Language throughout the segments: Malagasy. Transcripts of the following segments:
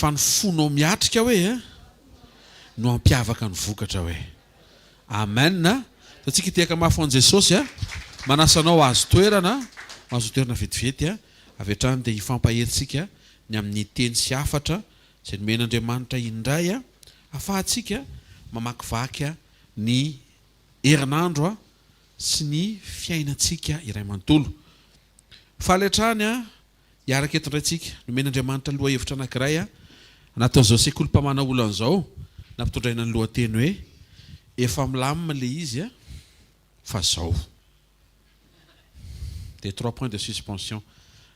Fa ny fonao miatrika hoe eh, no hampiavaka ny vokatra hoe. Amen a! Ataontsika hitehaka mafy ho an'i Jesosy a! Manasa anao hahazo toerana, mahazoa toerana vetivety a! Avy hatrany dia hifampahery tsika ny amin'ny teny sy hafatra izay nomen'Andriamanitra indray a! Afahantsika mamakivaky ny herinandro sy ny fiainantsika iray manontolo. Faly hatrany a! Hiaraka eto indray tsika. Nomen'Andriamanitra lohahevitra anankiray anatin'izao sekolim-pamahana olana izao, nampitondraina ny lohateny hoe, Efa milamina ilay izy fa zao. Dia trois points de suspension.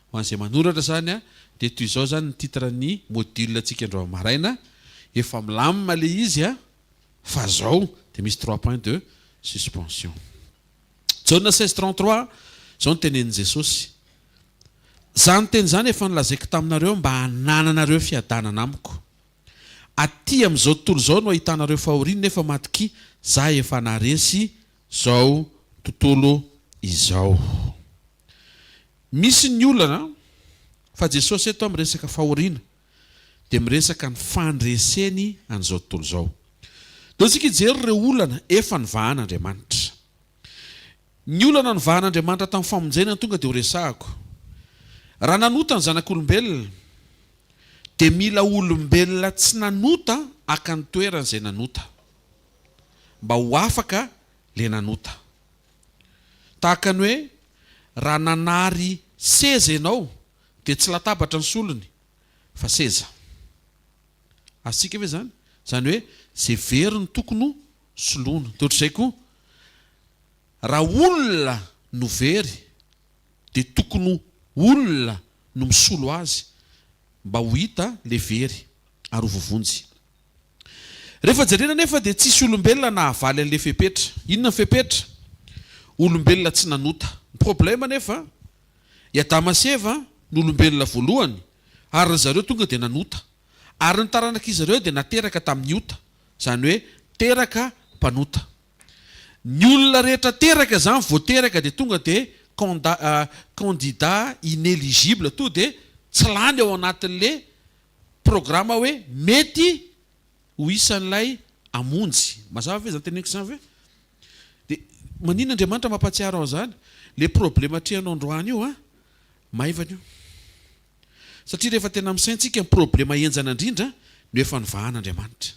Ho an'izay manoratra izany dia toy izao izany ny titre ny module antsika androany maraina, Efa milamina ilay izy fa zao, dia misy trois points de suspension. Jaona 16:33, izao no tenenin'i Jesosy, Izany teny izany efa nolazaiko taminareo mba hanananareo fiadanana amiko. Aty amin'izao tontolo izao no ahitanareo fahoriana nefa matokia, za efa naharesy izao tontolo izao. Misy ny olana fa Jesosy eto miresaka fahoriana dia miresaka ny fandreseny an'izao tontolo izao. Ndao tsika hijery ireo olana efa novahan'Andriamanitra. Ny olana novahan'Andriamanitra tamin'ny famonjena no tonga dia horesahako. Raha nanota ny zanak'olombelona, dia mila olombelona tsy nanota haka ny toeran'izay nanota, mba ho afaka ilay nanota. Tahaka ny hoe raha nanary seza ianao, dia tsy latabatra ny solony, fa seza. Azontsika ve izany? Izany hoe izay very no tokony ho soloina. Dia ohatr'izay koa, raha olona no very dia tokony ho olona no misolo azy mba ho hita ilay very ary ho voavonjy. Rehefa jerena anefa dia tsisy olombelona nahavaly an'ilay fepetra. Inona ny fepetra? Olombelona tsy nanota. Ny problème anefa, i Adama sy Eva no olombelona voalohany ary ry zareo tonga dia nanota. Ary ny taranak'izy ireo dia nateraka tamin'ny ota, izany hoe teraka mpanota. Ny olona rehetra teraka izany vao teraka dia tonga dia candidat inéligible, tonga dia tsy lany ao anatin'ilay programa hoe mety ho isan'ilay hamonjy. Mazava ve izany teneniko izany ve? Dia maninona Andriamanitra mampahatsiaro an'izany? Ilay problema atrehanao androany io an, maivana io. Satria rehefa tena misaintsika ny problema henjana indrindra no efa novahan'Andriamanitra.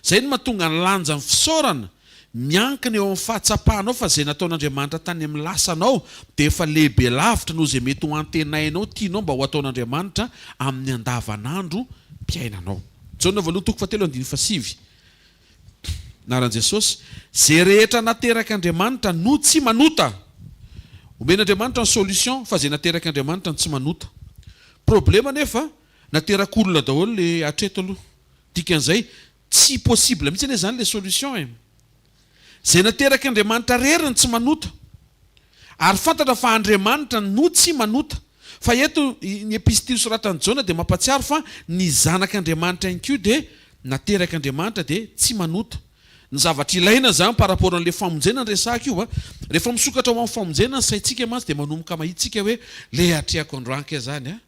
Izay no mahatonga ny lanjan'ny fisaorana miankina eo amin'ny fahatsapanao fa izay nataon'Andriamanitra tany amin'ny lasanao dia efa lehibe lavitra noho izay mety ho antenainao tianao mba ho ataon'Andriamanitra amin'ny andavanandrom-piainanao. Jaona voalohany toko fahatelo andininy fahasivy. Anaran'i Jesosy, Izay rehetra naterak'Andriamanitra no tsy manota. Omen'Andriamanitra ny solution fa izay naterak'Andriamanitra no tsy manota. Problema anefa, naterak'olona daholo le hatreto aloha. Dikan'izay, tsy possible mihitsy anie izany le solution e. Izay naterak'Andriamanitra rery no tsy manota. Ary fantatra fa Andriamanitra no tsy manota. Fa eto ny epistily soratan'i Jaona dia mampatsiaro fa ny zanak'Andriamanitra ihany koa dia naterak'Andriamanitra dia tsy manota. Ny zavatra ilaina izany par rapport an'ilay famonjena no resahako io a. Rehefa misokatra ho amin'ny famonjena ny saintsika mantsy dia manomboka mahita isika hoe le atrehako androany kay izany a,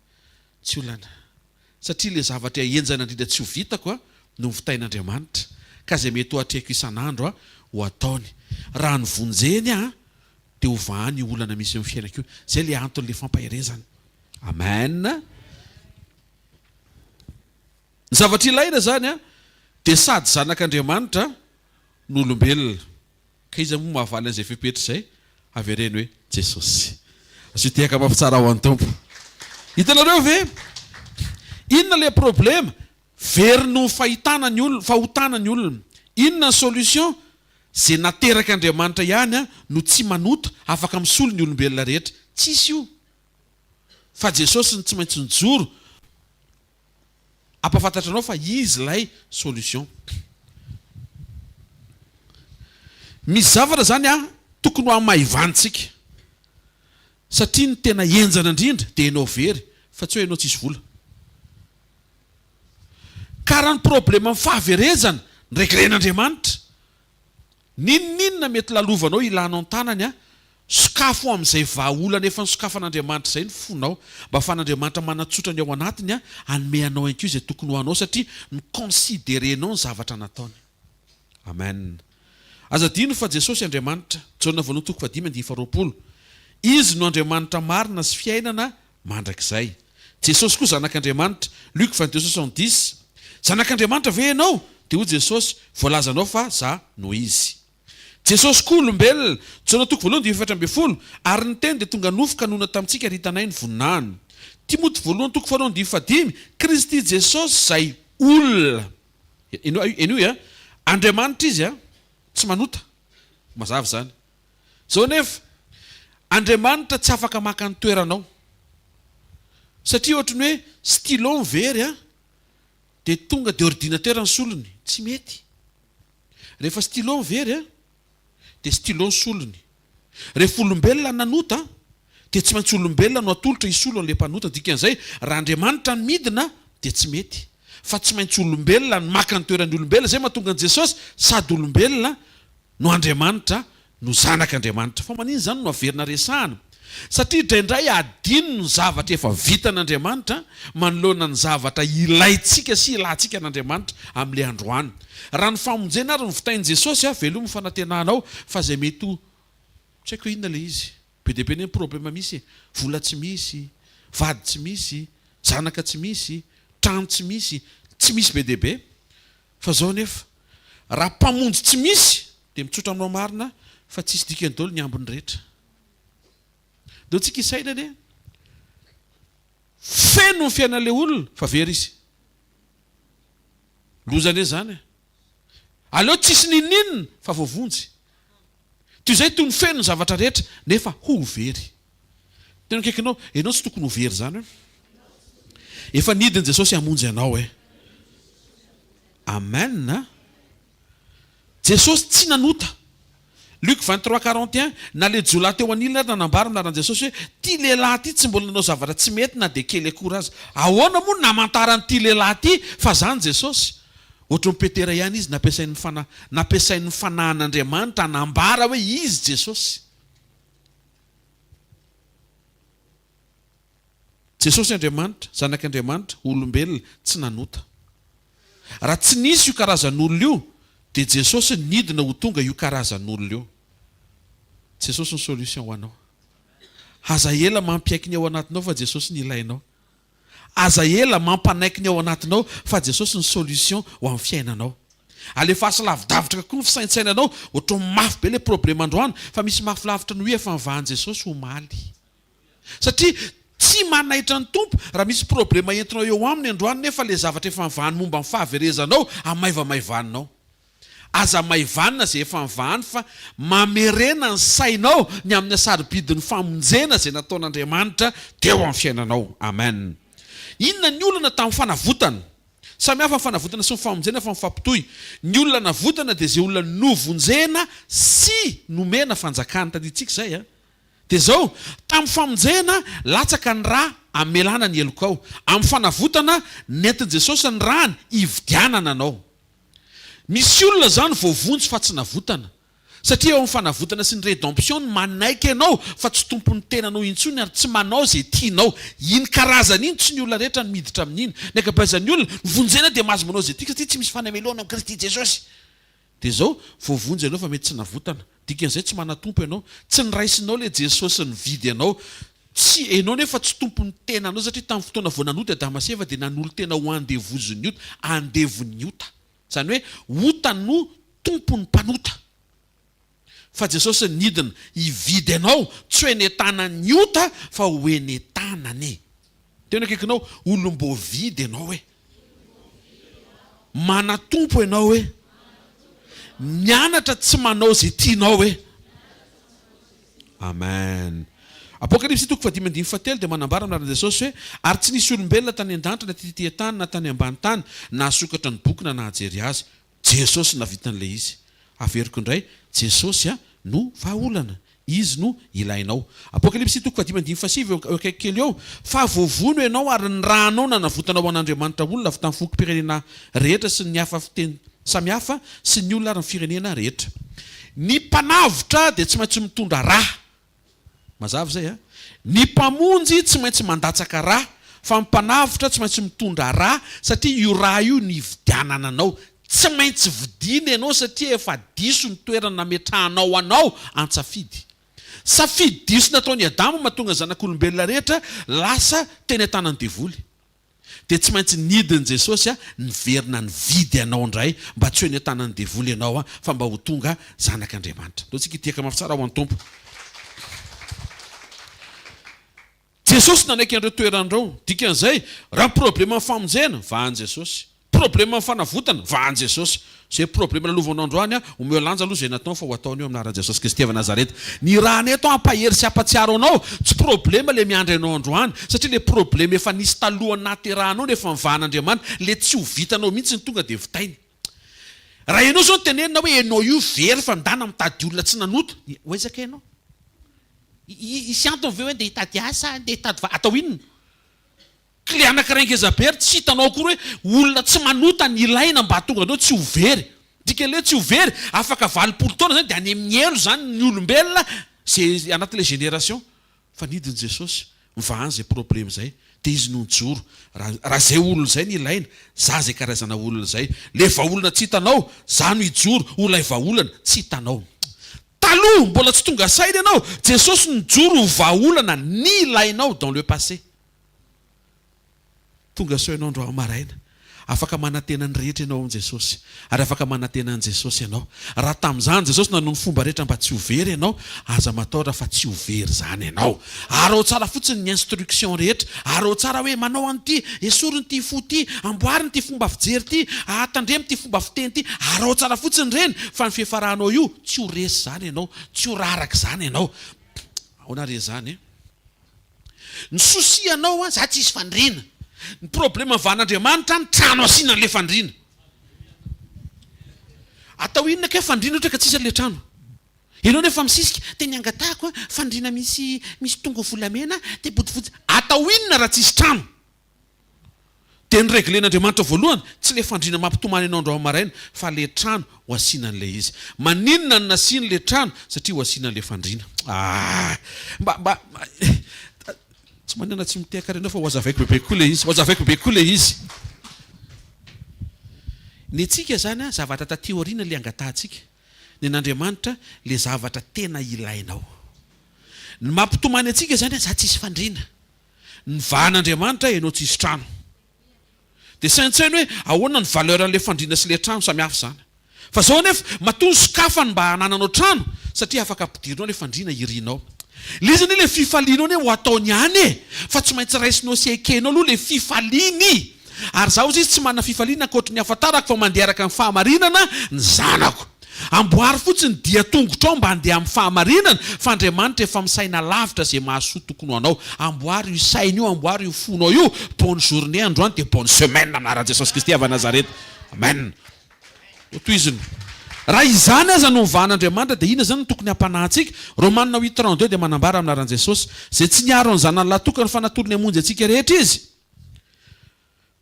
tsy olana. Satria ilay zavatra henjana indrindra tsy ho vitako a no novitain'Andriamanitra. Ka izay mety ho atrehiko isan'andro a ho ataony. Raha novonjeny aho dia ho vahany io olana misy eo amin'ny fiainako io. Izay ilay anton'ilay fampaherezana. Amen. Ny zavatra ilaina izany an, dia sady zanak'Andriamanitra no olombelona. Ka iza moa mahavaly an'izay fepetra izay? Avereno hoe Jesosy. Asio tehaka mafy tsara ho an'ny Tompo. Hitanareo ve? Inona ilay problema? Very noho ny fahitana ny olona, fahotana ny olona. Inona ny solution? Izay naterak'Andriamanitra ihany no tsy manota, afaka misolo ny olombelona rehetra. Tsisy io. Fa Jesosy no tsy maintsy nijoro hampahafantatra anao fa Izy ilay solution. Misy zavatra izany an, tokony ho hamaivanintsika. Satria ny tena henjana indrindra dia ianao very, fa tsy hoe ianao tsisy vola. Ka raha ny problème amin'ny fahaverezana no reglen'Andriamanitra, n'inon'inona mety lalovanao ilanao ny tanany an, Sokafo amin'izay vahaolana efa nosokafan'Andriamanitra izay ny fonao, mba ahafahan'Andriamanitra manatsotra ny ao anatiny hanome anao ihany koa izay tokony ho anao satria ni-considerer-nao ny zavatra nataony. Amen. Aza adino fa Jesosy Andriamanitra, Jaona voalohany toko fahadimy andininy faharoapolo. Izy no Andriamanitra marina sy fiainana mandrakizay. Jesosy koa Zanak'Andriamanitra, Luc 22 70. Zanak'Andriamanitra ve ianao? Dia hoy Jesosy, voalazanao fa za no Izy. Jesosy koa olombelona, Jaona toko voalohany andininy 14, ary ny Teny dia tonga nofo ka nonina tamintsika ary hitanay ny voninahiny. Timoty voalohany toko faharoa andininy fahadimy, Kristy Jesosy izay olona. Henoy a! Andriamanitra Izy a! Tsy manota. Mazava izany. Izao anefa, Andriamanitra tsy afaka maka ny toeranao. Satria ohatry ny hoe stylo ny very a, dia tonga dia ordinateur ny solony. Tsy mety. Rehefa stylo ny very a, dia stylo ny solony. Rehefa olombelona nanota dia tsy maintsy olombelona no atolotra hisolo an'ilay mpanota. Dikan'izay, raha Andriamanitra no midina dia tsy mety. Fa tsy maintsy olombelona no maka ny toeran'ny olombelona. Izay mahatonga an'i Jesosy sady olombelona no Andriamanitra no Zanak'Andriamanitra. Fa maninona izany no averina resahana? Satria indraindray adino ny zavatra efa vitan'Andriamanitra manoloana ny zavatra ilaintsika sy ilantsika an'Andriamanitra amin'ilay androany. Raha ny famonjena ary no vitain'i Jesosy, velomy ny fanantenanao fa izay mety ho tsy haiko hoe inona ilay izy. Be dia be anie ny problème misy e! Vola tsy misy, vady tsy misy, zanaka tsy misy, trano tsy misy, tsy misy be dia be. Fa zao anefa, raha mpamonjy tsy misy dia mitsotra aminao marina fa tsisy dikany daholo ny ambiny rehetra. Ndao tsika hisaina anie. Feno ny fiainan'ilay olona fa very izy. Loza anie zany e. Aleo tsisy n'inon'inona fa voavonjy. Toy izay toy ny feno ny zavatra rehetra nefa ho very. Tena akaikinao, ianao tsy tokony ho very izany hoe. Efa nidin'i Jesosy hamonjy anao e. Amen a. Jesosy tsy nanota. Luc 23 41, na le jiolahy teo anilany ary nanambara ny anaran'i Jesosy hoe, ity lehilahy ity tsy mbola nanao zavatra tsy mety na dia kely akory aza. Ahoana moa no namantaran'ity lehilahy ity fa zany Jesosy? Ohatran'i Petera ihany izy nampiasain'ny fanahy, nampiasain'ny fanahin'Andriamanitra hanambara hoe izy Jesosy. Jesosy Andriamanitra, Zanak'Andriamanitra, olombelona, tsy nanota. Raha tsy nisy io karazan'olona io, dia Jesosy nidina ho tonga io karazan'olona io. Jesosy ny solution ho anao. Aza ela mampiaiky ny ao anatinao fa Jesosy ny ilainao. Aza ela mampanaiky ny ao anatinao fa Jesosy ny solution ho amin'ny fiainanao. Alefaso lavidavitra kokoa ny fisaintsainanao, ohatran'ny mafy be ilay problema androany fa misy mafy lavitra noho io efa nivahan'i Jesosy omaly. Satria tsy manaitra ny Tompo raha misy problema entinao eo aminy androany nefa ilay zavatra efa nivahany momba ny fahaverezanao amaivamaivaninao. Aza amaivanina izay efa nivahany fa mamerena ny sainao ny amin'ny hasarobidin'ny famonjena izay nataon'Andriamanitra teo amin'ny fiainanao. Amen. Inona ny olana tamin'ny fanavotana? Samy hafa ny fanavotana sy ny famonjena fa mifampitohy. Ny olona navotana dia izay olona novonjena sy nomena fanjakana. Tadidintsika izay an! Dia izao, tamin'ny famonjena, latsaka ny ra hamelana ny helokao. Amin'ny fanavotana, nentin'i Jesosy ny rany hividianana anao. Misy olona izany voavonjy fa tsy navotana. Satria eo amin'ny fanavotana sy ny rédemption no manaiky ianao fa tsy tompon'ny tenanao intsony ary tsy manao izay tianao. Iny karazana iny tsy ny olona rehetra no miditra amin'iny. Ny ankabeazan'ny olona, ny vonjena dia mahazo manao izay tiako satria tsy misy fanamelohana amin'i Kristy Jesosy. Dia izao, voavonjy ianao fa mety tsy navotana. Dikan'izay tsy manan-tompo ianao. Tsy niraisinao ilay Jesosy nividy anao. Tsy, ianao nefa tsy tompon'ny tenanao satria tamin'ny fotoana vao nanota i Adama sy Eva dia nanolo-tena ho andevozin'ny ota, andevon'ny ota. Izany hoe ota no tompon'ny mpanota. Fa Jesosy nidina hividy anao, tsy ho eny an-tanan'ny ota fa ho eny an-tanany. Tena akaikinao, olom-boavidy ianao e. Manatompo ianao e. Mianatra tsy manao izay tianao e. Amen. Apokalypsy toko fahadimy andininy fahatelo dia manambara amin'ny anaran'i Jesosy hoe, Ary tsy nisy olombelona tany an-danitra na tetỳ an-tany na tany ambany tany nahasokatra ny boky na nahajery azy. Jesosy nahavita an'ilay izy. Averiko indray, Jesosy no vahaolana. Izy no ilainao. Apokalypsy toko fahadimy andininy fahasivy eo akaiky kely eo, Fa voavono ianao ary ny rànao nanavotanao ho an'Andriamanitra olona avy tamin'ny fokom-pirenena rehetra sy ny hafa fiteny samihafa sy ny olona ary ny firenena rehetra. Ny mpanavotra dia tsy maintsy mitondra rà. Mazava izay a? Ny mpamonjy tsy maintsy mandatsaka ra, fa ny mpanavotra tsy maintsy mitondra ra, satria io ra io no ividianana anao. Tsy maintsy vidiana ianao satria efa diso ny toerana nametrahanao anao an-tsafidy. Safidy diso nataon'i Adama mahatonga ny zanak'olombelona rehetra lasa teny an-tanan'ny devoly. Dia tsy maintsy nidin'i Jesosy niverina nividy anao indray mba tsy ho eny an-tanan'ny devoly ianao fa mba ho tonga zanak'Andriamanitra. Ndao tsika hitehaka mafy tsara ho an'ny Tompo. Jesosy nanaiky an'ireo toerana ireo. Dikan'izay, raha ny probleman'ny famonjena, vahan'i Jesosy. Probleman'ny fanavotana, vahan'i Jesosy. Izay problema lalovanao androany, omeo lanja aloha izay nataony fa ho ataony io amin'ny anaran'i Jesosy Kristy avy Nazareta. Ny irahana eto hampahery sy hampatsiaro anao, tsy problema ilay miandry anao androany, satria ilay problema efa nisy talohan'ny nahaterahanao no efa nivahan'Andriamanitra, ilay tsy ho vitanao mihitsy no tonga dia vitainy. Raha ianao izao no tenenina hoe ianao io very fa ndana mitady olona tsy nanota, ho aiza kay ianao? Hisy antony ve hoe ndeha hitady asa, ndeha hitady va, atao inona? Clé anankiray ngeza be ary tsy hitanao akory hoe olona tsy manota ny ilaina mba hahatonga anao tsy ho very. Dikan'ilay hoe tsy ho very, afaka 80 taona zany dia any amin'ny helo zany ny olombelona ze anatin'ilay génération. Fa nidin'i Jesosy, mivahany zay problème zay, dia izy no nijoro. Raha raha zay olona zay ny ilaina, za zay karazana olona zay. Le vahaolana tsy hitanao, za no hijoro ho ilay vahaolana tsy hitanao. Taloha mbola tsy tonga saina ianao, Jesosy nijoro ho vahaolana nilainao dans le passé. Tonga soa ianao androany maraina. Afaka manantena ny rehetra ianao amin'i Jesosy. Ary afaka manantena an'i Jesosy ianao. Raha tamin'izany Jesosy nanao ny fomba rehetra mba tsy ho very ianao, aza matahotra fa tsy ho very izany ianao. Araho tsara fotsiny ny instruction rehetra. Araho tsara hoe manao an'ity, esoriny ity fo ity, amboariny ity fomba fijery ity, tandremo ity fomba fiteny ity. Araho tsara fotsiny ireny fa ny fiafaranao io, tsy ho resy izany ianao, tsy ho raraka izany ianao. Ahoana re izany e? Ny souci anao an, za tsisy fandriana. Ny problème vahan'Andriamanitra ny trano asiana an'le fandriana. Atao inona kay fandriana ohatra ka tsisy an'le trano. Ianao nefa misisika, dia ny angatahako an, fandriana misy misy tongo volamena, dia bodofotsy. Atao inona raha tsisy trano? Dia ny reglen'Andriamanitra voalohany, tsy ilay fandriana mampitomany anao androany maraina, fa ilay trano ho asiana an'ilay izy. Maninona no nasiany ilay trano? Satria ho asiana an'ilay fandriana. Ah! Mba, mba, tsy maninona tsy mitehaka ary ianao fa ho hazavaiko bebe kokoa ilay izy. Ho hazavaiko bebe kokoa ilay izy. Ny antsika izany an, zavatra taty aoriana ilay angatahantsika. Ny an'Andriamanitra, ilay zavatra tena ilainao. Ny mampitomany antsika izany an, za tsisy fandriana. Ny vahan'Andriamanitra ianao tsisy trano. Dia saintsaino hoe ahoana ny valeur an'ilay fandriana sy ilay trano, samy hafa izany. Fa izao anefa, matoa nosokafany mba hanananao trano, satria afaka ampidirinao ilay fandriana irinao. Ilay izy anie ilay fifalianao anie ho ataony ihany e! Fa tsy maintsy raisinao sy ekenao aloha ilay fifaliany. Ary izaho hozy izy tsy manana fifaliana ankoatry ny hafantarako fa mandeha araka ny fahamarinana ny zanako. Amboary fotsiny ny dian-tongotrao mba handeha amin'ny fahamarinana, fa Andriamanitra efa misaina lavitra izay mahasoa tokony ho anao. Amboary io saina io, amboary io fonao io. Bonne journée androany dia bonne semaine amin'ny anaran'i Jesosy Kristy avy Nazareta. Amen. Hotohizina. Raha izany aza no novahan'Andriamanitra dia inona izany no tokony hampanahy antsika? Romana huit 32 dia manambara amin'ny anaran'i Jesosy, izay tsy niaro ny Zanany lahy tokana fa natolony hamonjy antsika rehetra Izy.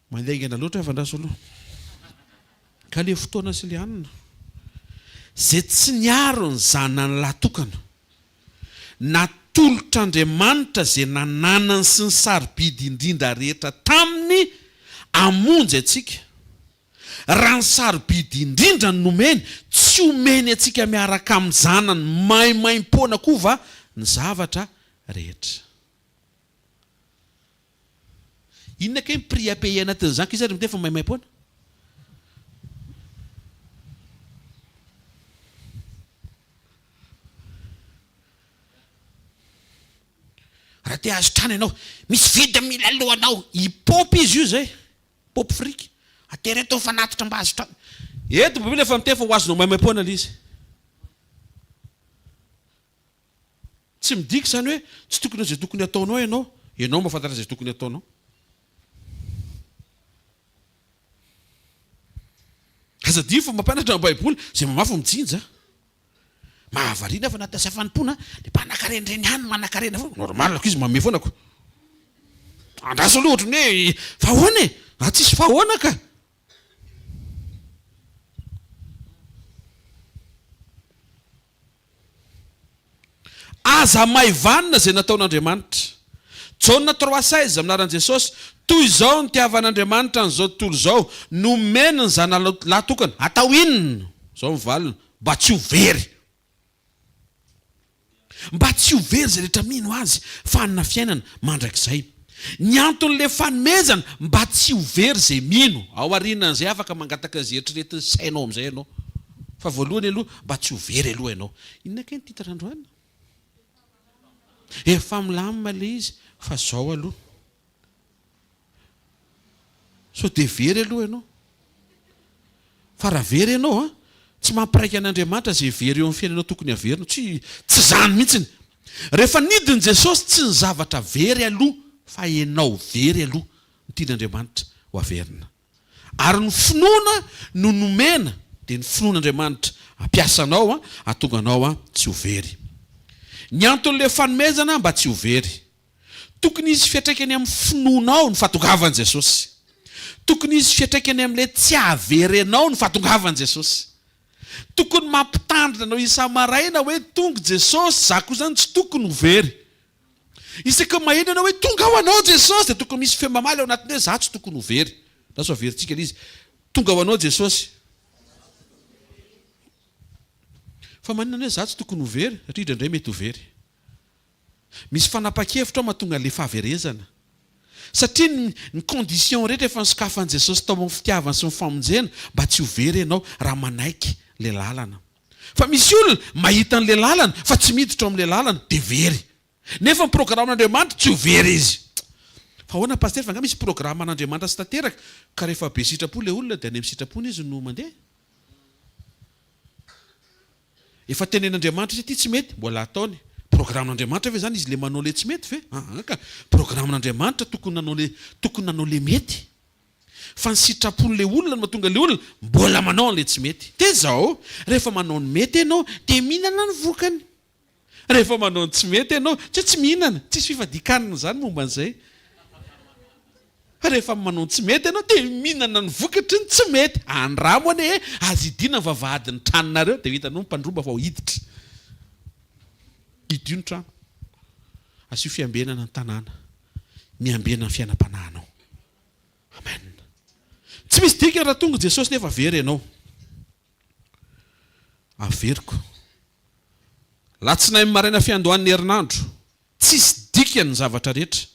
Mandeha haingana loatra aho fa andraso aloha. Ka le fotoana sy le hanina. Zay tsy niaro ny zanany lahy tokana. Natolotr'Andriamanitra zay nananany sy ny sarobidy indrindra rehetra taminy hamonjy antsika. Raha ny sarobidy indrindra no nomeny, tsy omeny antsika miaraka amin'ny zanany maimaimpoana koa va ny zavatra rehetra? Inona kay ny prix à payer anatin'izany kay izy ary miteny fa maimaimpoana? Raha te hahazo trano ianao, misy vide mila alohanao, hipaopy izy io zay, paopy fric, atery eto ny fanatitra mba hahazo trano. Eto baiboly efa miteny fa ho azonao maimaimpoana ilay izy. Tsy midika izany hoe tsy tokony hanao izay tokony hataonao ianao. Ianao mahafantatra izay tokony hataonao. Aza adino fa mampianatra ny Baiboly, izay mamafy mijinja. Mahavariana fa anaty asa fanompoana, ilay mpanakarena ireny ihany no manakarena foana. Normal ko izy manome foana ko. Andraso aloha ohatran'ny hoe fa ahoana e? Ah tsisy fa ahoana ka. Aza hamaivanina izay nataon'Andriamanitra. Jaona 3,16, Amin'ny anaran'i Jesosy, toy izao no nitiavan'Andriamanitra an'izao tontolo izao, nomeny ny Zanalahy tokana. Atao inona? Izao ny valiny, mba tsy ho very. Mba tsy ho very izay rehetra mino Azy, fa hanana fiainana mandrakizay. Ny anton'ilay fanomezana, mba tsy ho very izay mino. Ao aorianan'izay afaka mangataka izay eritreretin'ny sainao amin'izay ianao. Fa voalohany aloha, mba tsy ho very aloha ianao. Inona kay ny titre androany? Efa milamina ilay izy fa zao aloha. Sao dia very aloha ianao. Fa raha very ianao an, tsy mampiraika an'Andriamanitra izay very eo amin'ny fiainanao tokony haverina. Tsy tsy izany mihitsiny. Rehefa nidina Jesosy tsy ny zavatra very aloha fa ianao very aloha no tian'Andriamanitra ho averina. Ary ny finoana no nomena dia ny finoan'Andriamanitra hampiasa anao hahatonga anao tsy ho very. Ny anton'ilay fanomezana mba tsy ho very. Tokony hisy fiantraikany amin'ny finoanao ny fahatongavan'i Jesosy. Tokony hisy fiantraikany amin'ilay tsy hahavery anao ny fahatongavan'i Jesosy. Tokony mampitandrina anao isa-maraina hoe tonga Jesosy, za koa izany tsy tokony ho very. Isaky ny maheno ianao hoe tonga ho anao Jesosy dia tokony misy feo mamaly ao anatiny hoe za tsy tokony ho very. Lasa averintsika ilay izy. Tonga ho anao Jesosy. Fa maninona hoe za tsy tokony ho very? Satria indraindray mety ho very. Misy fanapa-kevitra ao mahatonga an'ilay fahaverezana. Satria ny ny condition rehetra efa nosokafan'i Jesosy tao amin'ny fitiavany sy ny famonjena mba tsy ho very ianao raha manaiky ilay lalana. Fa misy olona mahita an'ilay lalana fa tsy miditra ao amin'ilay lalana dia very. Nefa ny programan'Andriamanitra tsy ho very izy. Fa ahoana Pasitera fa angaha misy programan'Andriamanitra tsy tanteraka ka rehefa be sitrapo ilay olona dia any amin'ny sitrapony izy no mandeha? Efa tenen'Andriamanitra izy ity tsy mety, mbola ataony. Programan'Andriamanitra ve izany izy le manao le tsy mety ve? Aa ka. Programan'Andriamanitra tokony nanao le tokony nanao le mety. Fa ny sitrapon'ilay olona no mahatonga ilay olona mbola manao an'ilay tsy mety. Dia izao, rehefa manao ny mety ianao dia mihinana ny vokany. Rehefa manao ny tsy mety ianao, tsy hoe tsy mihinana, tsisy fifadian-kanina izany momba an'izay. Fa rehefa manao ny tsy mety ianao dia mihinana ny vokatry ny tsy mety. Andramo anie e, aza hidiana ny vavahadin'ny tranonareo dia ho hitanao ny mpandroba vao hiditra. Hidio ny trano. Asio fiambenana ny tanàna. Miambena ny fiainam-panahinao. Amen. Tsy misy dikany raha tonga Jesosy nefa very ianao. Averiko. Latsinainy maraina fiandohan'ny herinandro. Tsisy dikany ny zavatra rehetra.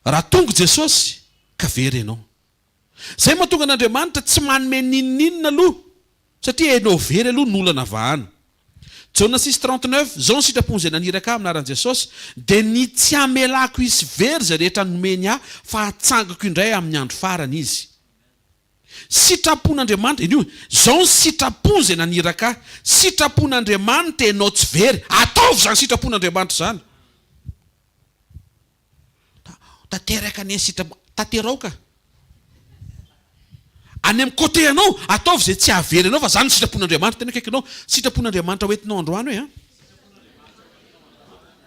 Raha tonga Jesosy ka very ianao. Zay mahatonga an'Andriamanitra tsy manome n'inon'inona aloha satria enao very aloha no olana vahana. Jaona 6:39, Izao ny sitrapon'izay naniraka ahy amin'ny anaran'i Jesosy, dia ny tsy hamelako hisy very izay rehetra nomeny ahy, fa hatsangako indray amin'ny andro farany izy. Sitrapon'Andriamanitra, eny io, izao ny sitrapon'izay naniraka ahy, sitrapon'Andriamanitra ianao tsy very, ataovy izany sitrapon'Andriamanitra izany. Tanteraka anie ny sitrapo, tanterao ka. Any amin'ny côté anao, ataovy izay tsy hahavery anao fa izany no sitrapon'Andriamanitra, tena akaikinao, sitrapon'Andriamanitra ho entinao androany hoe an.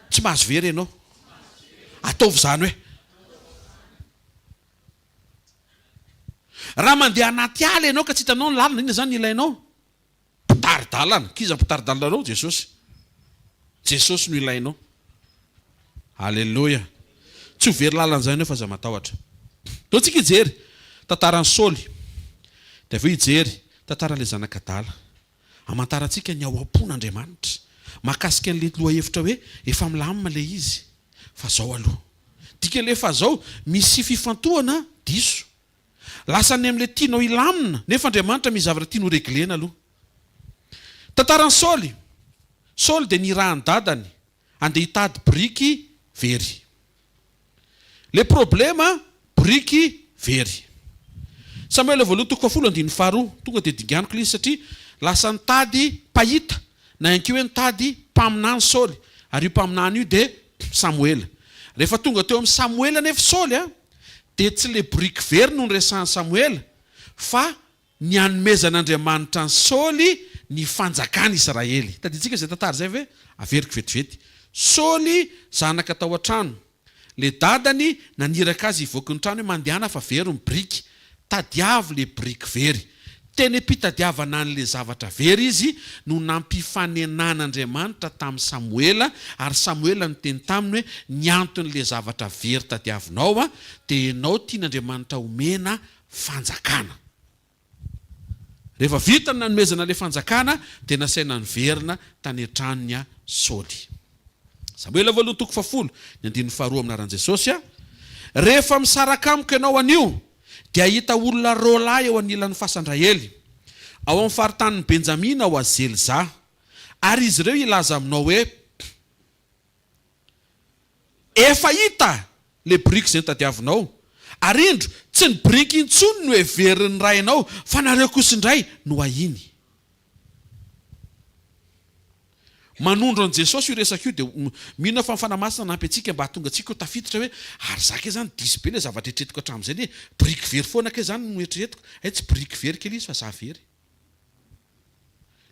Tsy mahazo very ianao. Ataovy izany hoe. Raha mandeha anaty ala ianao ka tsy hitanao ny lalana, inona izany no ilainao? Mpitari-dalana. K'iza mpitari-dalana anao? Jesosy. Jesosy no ilainao. Aleloia. Tsy ho very lalana izany ianao fa aza matahotra. Ndao tsika hijery tantaran'i Saoly. Dia avy eo hijery tantaran'ilay zanak'adala. Hamantarantsika ny ao am-pon'Andriamanitra. Mahakasika an'ilay lohahevitra hoe efa milamina ilay izy. Fa zao aloha. Dikan'ilay fa zao, misy fifantohana diso. Lasa any amin'ilay tianao hilamina, nefa Andriamanitra misy zavatra tiany ho reglena aloha. Tantaran'i Saoly, Saoly dia nirahan'ny dadany handeha hitady biriky very. Le problema, biriky very. Samoela voalohany toko fahafolo andininy faharoa, tonga dia dinganiko ilay izy satria lasa nitady mpahita na ihany koa hoe nitady mpaminany Saoly, ary io mpaminany io dia Samoela. Rehefa tonga teo amin'i Samoela anefa Saoly dia tsy ilay biriky very no niresahan'i Samoela fa ny hanomezan'Andriamanitra an'i Saoly ny fanjakan'i Israely. Tadidintsika izay tantara izay ve? Averiko vetivety. Saoly zanaka tao an-trano. Le dadany naniraka azy hivoaka ny trano hoe mandehana fa very ny biriky. Tadiavo le biriky very. Teny am-pitadiavana an'ilay zavatra very izy no nampifanenan'Andriamanitra tamin'i Samoela, ary Samoela niteny taminy hoe, Ny anton'ilay zavatra very tadiavinao dia ianao tian'Andriamanitra homena fanjakana. Rehefa vita ny nanomezana ilay fanjakana dia nasaina niverina tany an-tranony Saoly. Samoela voalohany toko fahafolo, ny andininy faharoa amin'ny anaran'i Jesosy, Rehefa misaraka amiko ianao anio, dia hahita olona roalahy eo anilan'ny fasan-dRahely, ao amin'ny faritanin'i Benjamina ao Azelza, ary izy ireo hilaza aminao hoe, Efa hita ilay biriky izay notadiavinao, ary indro, tsy ny biriky intsony no heverin'ny rainao, fa nareo kosa indray no ahiny. Manondro an'i Jesosy io resaka io dia mino aho fa ny Fanahy Masina hanampy antsika mba hahatonga antsika ho tafiditra hoe ary za kay zany diso be ilay zavatra eritreretiko hatramin'izay anie biriky very foana kay zany no eritreretiko, hay tsy biriky very kay ilay izy fa za very.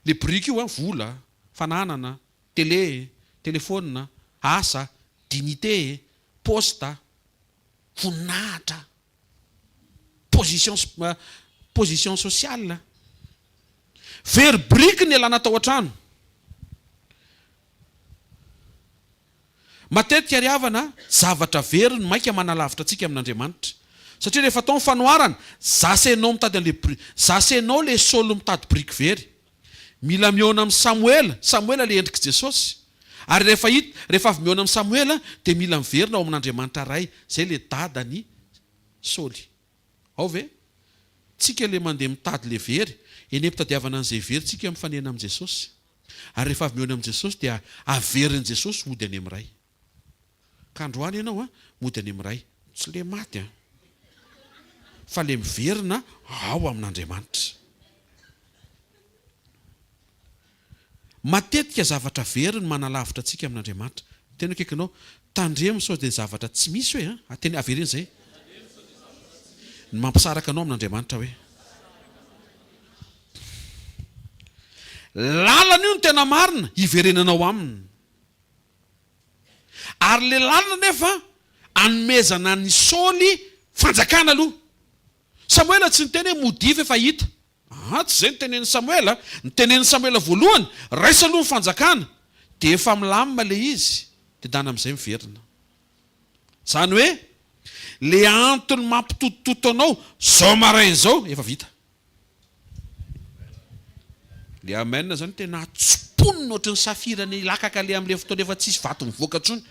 Ilay biriky io an, vola, fananana, télé, téléphone, asa, dignité, poste, voninahitra, position position sociale. Very biriky ny alana tao an-trano. Matetika ry havana, zavatra very no maika manalavitra antsika amin'Andriamanitra. Satria rehefa atao ny fanoharana, za sy enao mitady an'le bri, za sy enao le Saoly mitady biriky very. Mila mihaona amin'i Samoela, Samoela le endrik'i Jesosy. Ary rehefa hita, rehefa avy mihaona amin'i Samoela, dia mila miverina ao amin'Andriamanitra Ray, zay le dadan'i Saoly. Ao ve? Tsika le mandeha mitady le very, eny ampitadiavana an'izay very tsika mifanena amin'i Jesosy. Ary rehefa avy mihaona amin'i Jesosy dia averin'i Jesosy hody any amin'ny Ray. Ka androany ianao an, mody any amin'ny Ray. Tsy le maty an. Fa le miverina ao amin'Andriamanitra. Matetika zavatra very no manalavitra antsika amin'Andriamanitra. Tena akaikinao, tandremo sao dia zavatra tsy misy hoe an, teny avereno izay. Ny mampisaraka anao amin'Andriamanitra hoe. Lalana io no tena marina hiverenanao aminy. Ary le lalana nefa anomezana an'i Saoly fanjakana aloha. Samoela tsy niteny hoe modia fa efa hita. Aa tsy izay no tenenin'i Samoela. Ny tenenin'i Samoela voalohany, raiso aloha ny fanjakana, dia efa milamina ilay izy, dia dana amin'izay miverina. Izany hoe, ilay antony mampitotototo anao izao maraina izao, efa vita. Ilay amen izany tena tsimponina ohatry ny safira nilakaka ilay amin'ilay fotoana efa tsisy vato mivoaka intsony.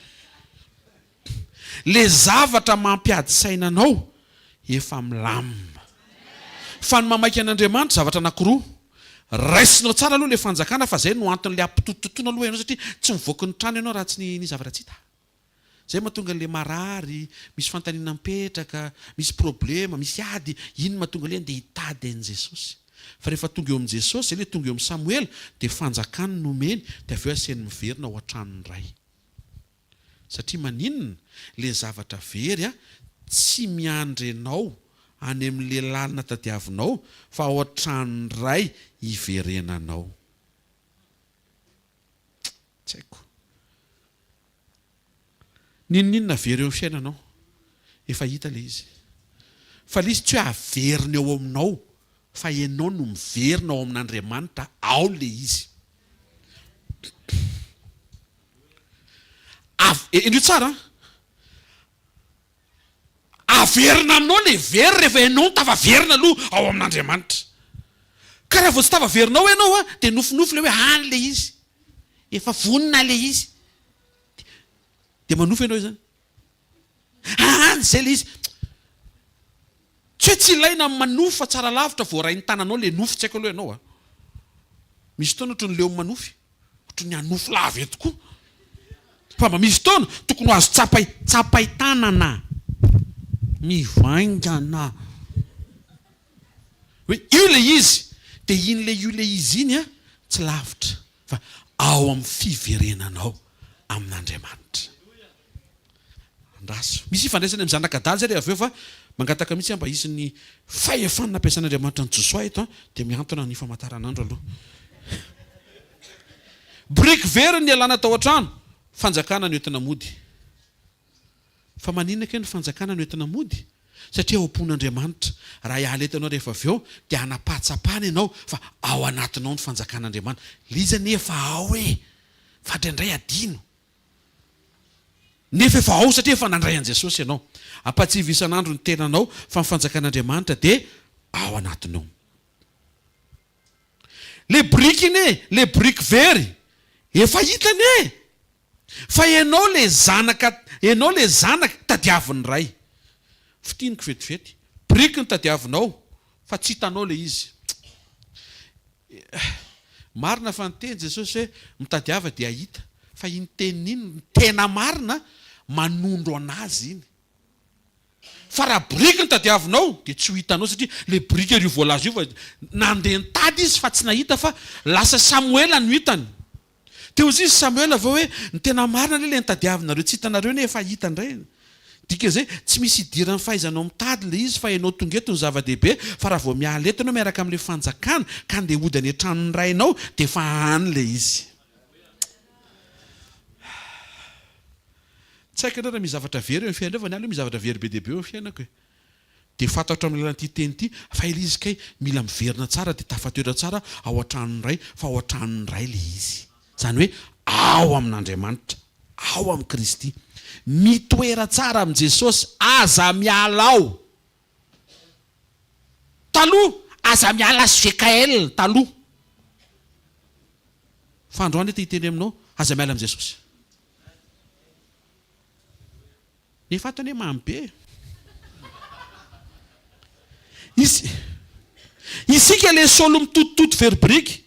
Le zavatra mampiady saina anao efa milamina. Fa ny mamaika an'Andriamanitra zavatra anakiroa, raisinao tsara aloha le fanjakana fa zay no anton'le ampitotototoana aloha ianao satria tsy mivoaky ny trano ianao raha tsy ny ny zavatra tsy hita. Zay mahatonga an'le marary, misy fanontaniana mipetraka, misy problema, misy ady, iny no mahatonga le andeha hitady an'i Jesosy. Fa rehefa tonga eo amin'i Jesosy, zay le tonga eo amin'i Samoela, dia fanjakany no omeny, dia avy eo asainy miverina ao an-tranon'ny Ray. Satria maninona? Le zavatra very a tsy miandry anao any amin'le lalina tadiavinao fa ao an-tranon'ny Ray hiverenanao. Tsy haiko. N'inon'inona very eo amin'ny fiainanao, efa hita le izy. Fa le izy tsy hoe averiny ao aminao fa ianao no miverina ao amin'Andriamanitra ao le izy. Av, henoy tsara an! Averina aminao ilay very rehefa ianao no tafaverina aloha ao amin'Andriamanitra. Ka raha vao tsy tafaverina ao ianao an, dia nofinofy ilay hoe any ilay izy. Efa vonona ilay izy. Dia manofy ianao izany. Any izay ilay izy. Tsy hoe tsy ilaina ny manofy fa tsara lavitra voarain'ny tananao ilay nofy, tsy haiko aloha ianao an. Misy fotoana ohatran'ny leo manofy. Ohatry ny hanofy lava eto koa. Fa mba misy fotoana tokony ho azo tsapay tsapay-tanana mivaingana hoe io ilay izy. Dia iny ilay io ilay izy iny an, tsy lavitra fa ao amin'ny fiverenanao amin'Andriamanitra. Andraso. Misy ifandraisany amin'ny zanak'adala izay rehefa avy eo fa mangataka mihitsy aho mba hisy ny fahefana nampiasain'Andriamanitra an'i Josoa eto an, dia mihantona ny famataranandro aloha. Biriky very ny nialana tao an-trano, fanjakana no entina mody. Fa maninona kay ny fanjakana no entina mody? Satria ao am-pon'Andriamanitra. Raha hiala eto ianao rehefa avy eo dia hanam-pahatsapana ianao fa ao anatinao ny fanjakan'Andriamanitra. Ilay izy anie efa ao e! Fa indraindray adino. Nefa efa ao satria efa nandray an'i Jesosy ianao. Ampahatsiahivo isan'andro ny tenanao fa ny fanjakan'Andriamanitra dia ao anatinao. Le biriky iny e, le biriky very, efa hitany e! Fa ianao le zanaka, ianao le zanaka tadiavin'ny Ray. Fintiniko vetivety, biriky no tadiavinao fa tsy hitanao le izy. Marina fa niteny Jesosy hoe mitadiava dia hahita, fa iny teniny iny no tena marina, manondro an'azy iny. Fa raha biriky no tadiavinao dia tsy ho hitanao satria ilay biriky ery io voalaza io fa nandeha nitady izy fa tsy nahita fa lasa Samoela no hitany. Teo izy Samoela vao hoe ny tena marina anie ilay nitadiavinareo tsy hitanareo anie efa hita indray. Dikan'izay tsy misy idiran'ny fahaizanao mitady ilay izy fa ianao tonga eto no zava-dehibe fa raha vao miala eto ianao miaraka amin'ilay fanjakana ka andeha hody any an-tranon'ny rainao dia efa any ilay izy. Tsy haiko ianareo raha misy zavatra very eo amin'ny fiainanareo fa ny ahy aloha misy zavatra very be dia be eo amin'ny fiainako e. Dia fantatro amin'ny alalan'ity teny ity fa ilay izy kay mila miverina tsara dia tafatoetra tsara ao an-tranon'ny Ray fa ao an-tranon'ny Ray ilay izy. Izany hoe ao amin'Andriamanitra, ao amin'i Kristy. Mitoera tsara amin'i Jesosy, aza miala ao. Taloha, aza miala HVKL taloha. Fa androany aho te hiteny aminao, aza miala amin'i Jesosy. Nefa ato anie mamy be e. Isy, isika le Saoly mitotototo very biriky.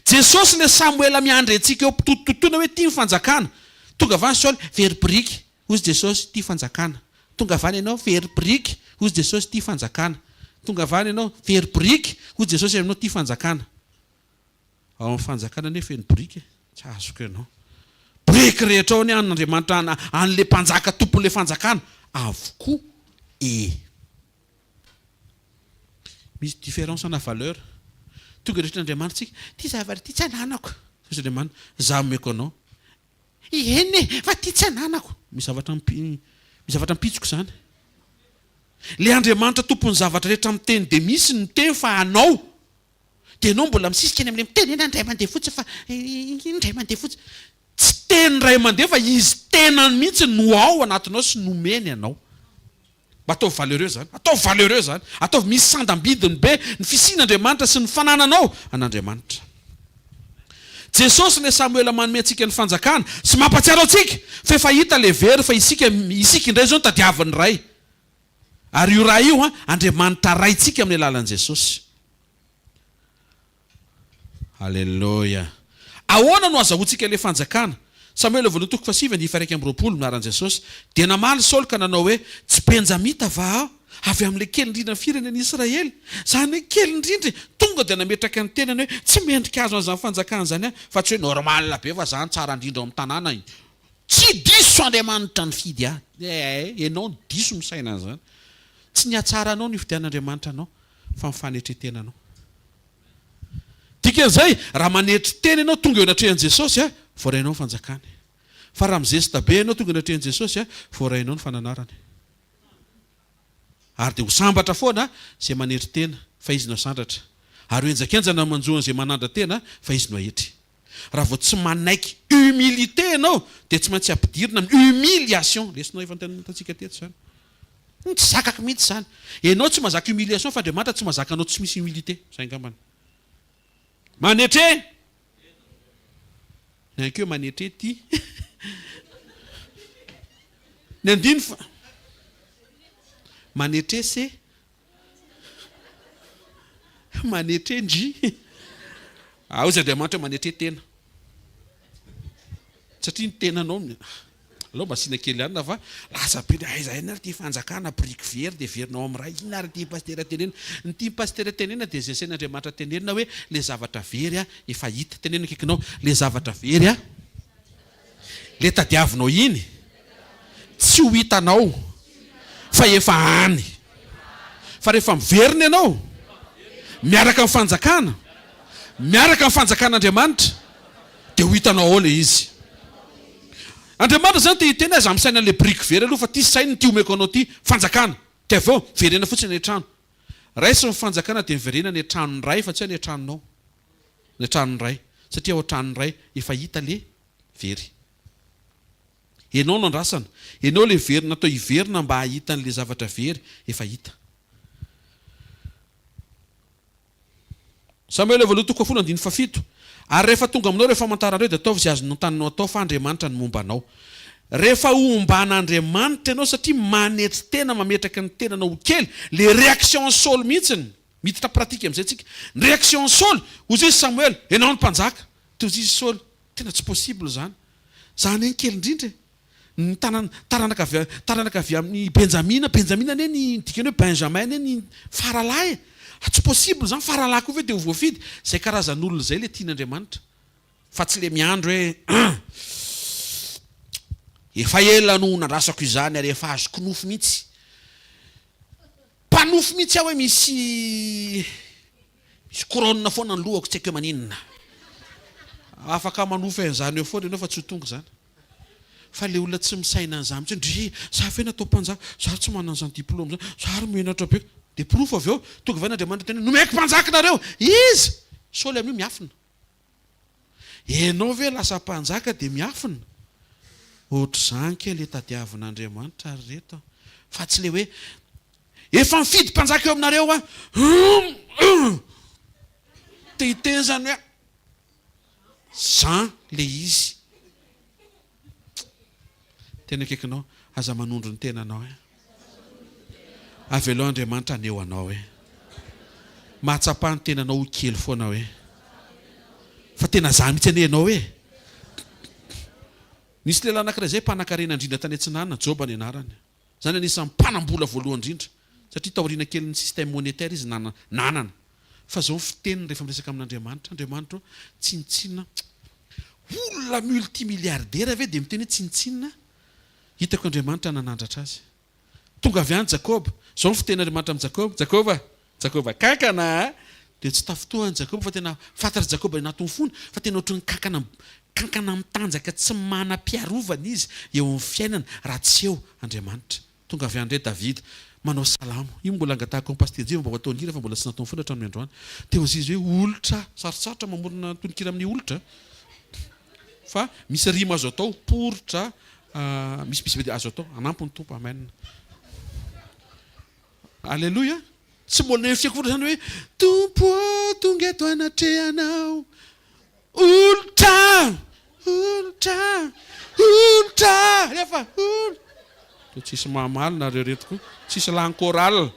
Jesosy le Samoela miandry antsika eo mpitotototoana hoe ty ny fanjakana. Tonga avy any Saoly, very biriky. Hozy Jesosy, ty fanjakana. Tonga avy any ianao, very biriky. Hozy Jesosy, ty fanjakana. Tonga avy any ianao, very biriky. Hozy Jesosy aminao, ty fanjakana. Ao amin'ny fanjakana anie feno biriky e! Tsy azoko ianao. Biriky rehetra ao anie an'Andriamanitra an an'ilay mpanjaka tompon'ilay fanjakana avokoa e! Misy différence ana valeur. Tonga dia ohatran'Andriamanitra tsika, ity zavatra ity tsy ananako. Hoy Andriamanitra, za omeko anao. Eny e, fa ity tsy ananako. Misy zavatra mipi, misy zavatra mipitsoka izany. Ilay Andriamanitra tompon'ny zavatra rehetra miteny dia misy ny miteny fa anao. Dia ianao mbola misisika eny amin'ilay miteny eny indray mandeha fotsiny fa indray mandeha fotsiny. Tsy teny indray mandeha fa izy tenany mihitsy no ao anatinao sy nomeny anao. Mba ataovy valeureux izany. Ataovy valeureux izany. Ataovy misy sandam-bidiny be ny fisian'Andriamanitra sy ny fanananao an'Andriamanitra. Jesosy ilay Samoela manome antsika ny fanjakana sy mampatsiaro antsika fa efa hita ilay very fa isika isika indray izao no tadiavin'ny Ray. Ary io Ray io an, Andriamanitra Raintsika amin'ny alalan'i Jesosy. Aleloia. Ahoana no azahoantsika ilay fanjakana? Samoela voalohany toko fahasivy andininy faha-21, amin'ny anaran'i Jesosy. Dia namaly Saoly ka nanao hoe, Tsy Benjamita va aho, avy amin'ilay kely indrindra amin'ny firenen'i Israely? Izany hoe kely indrindra e! Tonga dia nametraka ny tenany hoe, Tsy mendrika hahazo an'izany fanjakana izany aho, fa tsy hoe normal be fa za no tsara indrindra ao amin'ny tanàna. Tsy diso Andriamanitra nifidy ahy. Eh, ianao no diso misaina an'izany. Tsy ny hatsaranao no ifidian'Andriamanitra anao, fa ny fanetren-tenanao. Dikan'izay, raha manetry tena ianao tonga eo anatrehan'i Jesosy, voarainao ny fanjakany. Fa raha mizesta be ianao tonga eo anatrehan'i Jesosy, voarainao ny fananarany. Ary dia ho sambatra foana izay manetry tena, fa izy no hasandratra. Ary ho henjakenjana ny manjo an'izay manandra-tena, fa izy no haetry. Raha vao tsy manaiky humilité ianao dia tsy maintsy ampidirina amin'ny humiliation. Lesona efa nitantsika teto izany. Tsy zakako mihitsy izany. Ianao tsy mahazaka humiliation fa Andriamanitra tsy mahazaka anao tsy misy humilité. Izay angambany. Manetre! Ny ankiho manetre ty. Ny andiny fa manetre se. Manetre ndry. Ah, hozy Andriamanitra hoe manetre tena. Satria ny tenanao, aleo mba asiana kely ihany fa lasa be dia aiza aina ary ity fanjakana biriky very dia heverinao amin'ny ray. Inona ary ity pasitera tenenina? Ny tian'i pasitera tenenina dia izay asain'Andriamanitra tenenina hoe ilay zavatra very efa hita. Teneno akaikinao, ilay zavatra very Le tadiavinao iny tsy ho hitanao fa efa any. Fa rehefa miverina ianao miaraka amin'ny fanjakana, miaraka amin'ny fanjakan'Andriamanitra dia ho hitanao ao le izy. Andriamanitra zany te hiteny aza misaina an'le biriky very aloha fa ty saino ty omeko anao ty fanjakana. Dia avy eo, miverena fotsiny any an-trano. Raiso ny fanjakana dia miverena any an-tranon'ny Ray fa tsy any an-tranonao. Any an-tranon'ny Ray. Satria ao an-tranon'ny Ray efa hita le very. Enao no andrasana. Enao le very natao hiverina mba hahita an'le zavatra very efa hita. Samoela voalohany toko fahafolo andininy fahafito, Ary rehefa tonga aminao ireo famantarana ireo, dia ataovy izay azon'ny taninao atao, fa Andriamanitra no momba anao. Rehefa omban'Andriamanitra ianao satria manetry tena, mametraka ny tenanao ho kely, le réaction an'i Saoly mihitsy, miditra pratique amin'izay tsika, ny réaction an'i Saoly, hoy izy Samoela, ianao no mpanjaka. Dia hoy izy Saoly, tena tsy possible izany, za anie ny kely indrindra e. Ny tanan, taranaka avy, taranaka avy amin'i Benjamina, Benjamina anie ny dikany hoe Benjamin anie ny faralahy e! Ah tsy possible izany, faralahy koa ve dia ho voafidy? Izay karazan'olona izay ilay tian'Andriamanitra, fa tsy ilay miandry hoe hum! Efa ela no nandrasako izany ary efa azoko nofy mihitsy, mpanofy mihitsy aho hoe misy. Misy couronne foana ny lohako tsy haiko hoe maninona. Afaka manofy an'izany eo foana ianao fa tsy ho tonga izany. Fa ilay olona tsy misaina an'izany mihitsy, ndry za ve natao mpanjaka, za tsy manana an'izany diplôme izany, za ary menatra be. Dia porofo avy eo, tonga avy any Andriamanitra teny hoe nomeko mpanjaka nareo. Iza? Saoly amin'io miafina. Ianao ve lasa mpanjaka dia miafina? Ohatr'izany kay ilay tadiavin'Andriamanitra ry reto a! Fa tsy ilay hoe efa mifidy mpanjaka eo aminareo aho, hum hum! Te hiteny izany hoe zan ilay izy. Tena akaikinao, aza manondro ny tenanao eh. Avelao Andriamanitra haneho anao eh. Mahatsapa ny tenanao ho kely foana hoe. Fa tena za mihitsy anie ianao eh. Nisy lehilahy anankiray izay mpanankarena indrindra tany Atsinanana, Joba ny anarany. Izany anisan'ny mpanam-bola voalohany indrindra. Satria taoriana kelin'ny système monétaire izy nanana. Fa izao ny fiteniny rehefa miresaka amin'Andriamanitra, Andriamanitra ô, tsinontsinona, olona multimilliardaire ve dia miteny hoe tsinontsinona? Hitako Andriamanitra nanandratra azy. Tonga avy any Jakoba. Izao ny fitenin'Andriamanitra amin'i Jakoba, Jakoba, Jakoba kankana a! Dia tsy tafintohana Jakoba fa tena fantatr'i Jakoba anatin'ny fony fa tena ohatran'ny kankana kankana mitanjaka tsy manam-piarovana izy eo amin'ny fiainana raha tsy eo Andriamanitra. Tonga avy any indray Davida, manao salamo. Io mbola angatahako amin'i Pasitera Jiva mba ho ataony hira fa mbola tsy nataony foana hatramin'ny androany. Dia hoy izy hoe olitra, sarotsarotra mamorona tononkira amin'ny olitra fa misy rima azo atao, poritra, misy misy be dia azo atao. Hanampy ny Tompo. Amen. Aleloia. Tsy mbola noheveriko foana izany hoe Tompo ô, tonga eto anatrehanao. Olitra! Olitra! Olitra! Rehefa ol. Toa tsisy mamaly nareo reto koa. Tsisy lany chorale.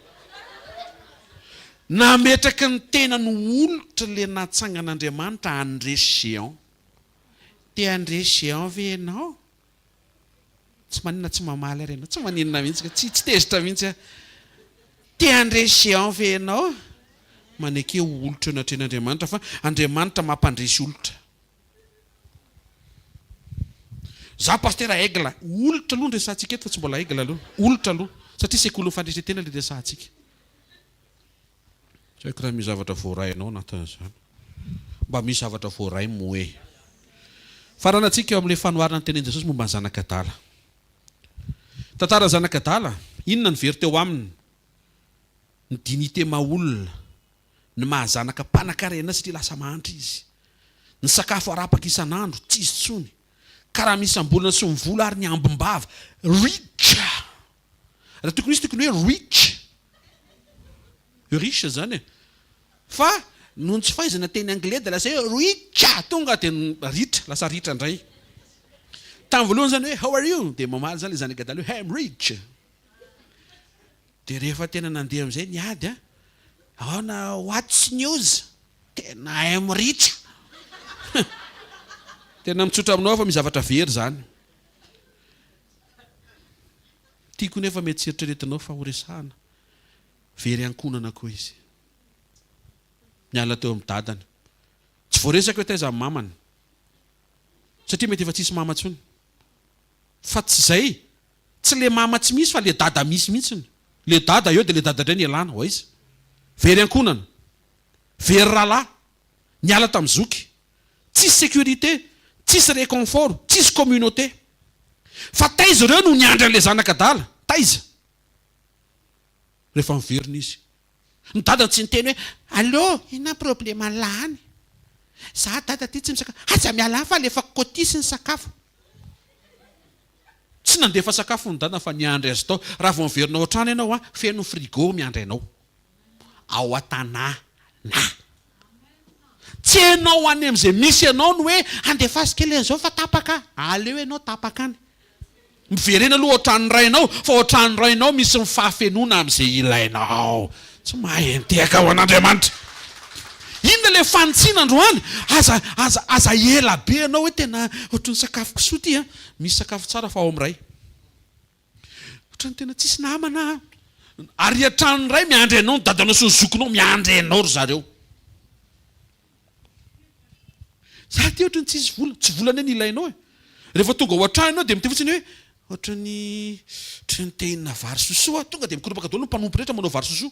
Nametraky ny tenany ho olitra le natsangan'Andriamanitra handresy géant. Te handresy géant ve ianao? Tsy maninona tsy mamaly ary ianao. Tsy maninona mihitsy ka. Tsy tsy tezitra mihitsy aho. Te handresy géant ve ianao? Maneke ho olitra eo anatrehan'Andriamanitra fa Andriamanitra mampandresy olitra. Za pasitera aigle. Olitra aloha no resahantsika eto fa tsy mbola aigle aloha. Olitra aloha. Satria sekolin'ny fandresen-tena ilay resahantsika. Tsy haiko raha misy zavatra voaray anao anatin'izany. Mba misy zavatra voaray moa e. Faranantsika eo amin'ilay fanoharana notenenin'i Jesosy momba ny zanak'adala. Tantaran'ny zanak'adala, inona no very teo aminy? Ny dignité maha olona, ny maha zanaka mpanankarena satria lasa mahantra izy. Ny sakafo arapaka isan'andro, tsy izy intsony. Ka raha misy ambolana sy mivola ary ny ambim-bava, rich! Raha tokony hisy tokony hoe rich. Riche zany e. Fa noho ny tsy fahaizana teny anglais dia lasa hoe rich, tonga dia ritra, lasa ritra indray. Tamin'ny voalohany zany hoe how are you? Dia mamaly zany ilay zanak'adala hoe I'm rich. Dia rehefa tena nandeha amin'izay ny ady an, ahoana what's news? Tena I'm rich. Tena mitsotra aminao aho fa misy zavatra very zany. Tiako nefa mety tsy eritreretinao fa ho resahana. Very ankohonana koa izy. Niala teo amin'ny dadany. Tsy voaresaka hoe taiza ny mamany. Satria mety efa tsisy mama intsony. Fa tsy izay. Tsy le mama tsy misy fa le dada misy mihitsiny. Le dada eo dia le dada indray nialana. Ho aiza? Very ankohonana. Very rahalahy. Niala tamin'ny zoky. Tsisy sécurité, tsisy réconfort, tsisy communauté. Fa taiza ireo no niandry an'ilay zanak'adala? Taiza? Rehefa miverina izy. Ny dadany tsy niteny hoe, Allô, inona ny probleman'lah any? Za dada ty tsy misakafo. Aza miala any fa alefako cotisse ny sakafo. Tsy nandefa sakafo ny dadany fa niandry azy tao. Raha vao miverina ao an-trano ianao an, feno ny frigo miandry anao. Ao an-tanàna. Tsy ianao any amin'izay misy anao no hoe andefaso kely an'izao fa tapaka. Aleo ianao tapaka any. Miverena aloha ao an-tranon'ny rainao fa ao an-tranon'ny rainao misy ny fahafenoana amin'izay ilainao. Tsy mahay mitehaka ho an'Andriamanitra. Inona ilay fanitsiana androany? Aza, aza, aza ela be ianao hoe tena ohatran'ny sakafo kisoa ity an. Misy sakafo tsara fa ao amin'ny ray. Ohatran'ny tena tsisy namana an. Ary an-tranon'ny ray miandry anao ny dadanao sy ny zokinao miandry anao ry zareo. Za aty ohatran'ny tsisy vola, tsy vola anie ny ilainao e. Rehefa tonga ao an-trano ianao dia miteny fotsiny hoe ohatran'ny ohatran'ny te hihinana vary sosoa aho, tonga dia mikoropaka daholo ny mpanompo rehetra manao vary sosoa.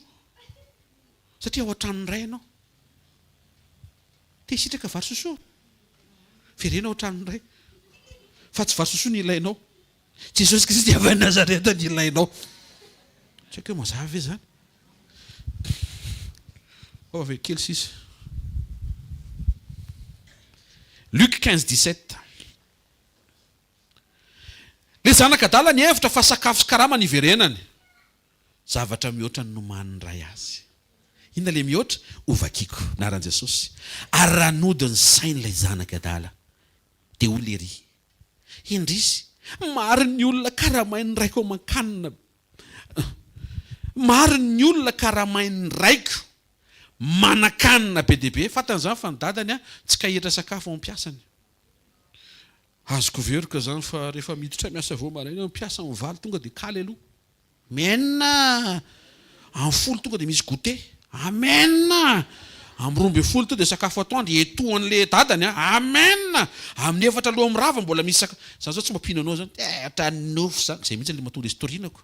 Satria ao an-tranon'ny ray ianao. Te hisitraka vary sosoa? Vereno ao an-tranon'ny ray. Fa tsy vary sosoa ny ilainao. Jesosy Kristy avy any Nazareta ny ilainao. Tsy haiko hoe mazava ve izany? Ao avy kely sisa. Luc 15, 17. Le zanak'adala nihevitra fa sakafo sy karama ny hiverenany. Zavatra mihoatra ny nomanin'ny Ray azy. Inona le mihoatra? Hovakiko. Anaran'i Jesosy. Ary raha nody ny sain'ilay zanak'adala, dia hoy lery, Indrisy, maro ny olona karamain'ny raiko aman-kanina Maro ny olona karamain'ny raiko manan-kanina be dia be. Fantany izany fa ny dadany tsy kahihitra sakafo ao am-piasany. Azoko veroka izany fa rehefa miditra miasa vao maraina ny mpiasa amin'ny valo tonga dia kaly aloha. Amen! Amin'ny folo tonga dia misy goûter. Amen! Amin'ny 12 tonga dia sakafo atoandro etoan'le dadany a. Amen! Amin'ny efatra aloha mirava mbola misy sakafo. Za zao tsy mampino anao zany. Eh, ohatran'ny nofy zany. Zay mihitsy le mahatonga le story-nako.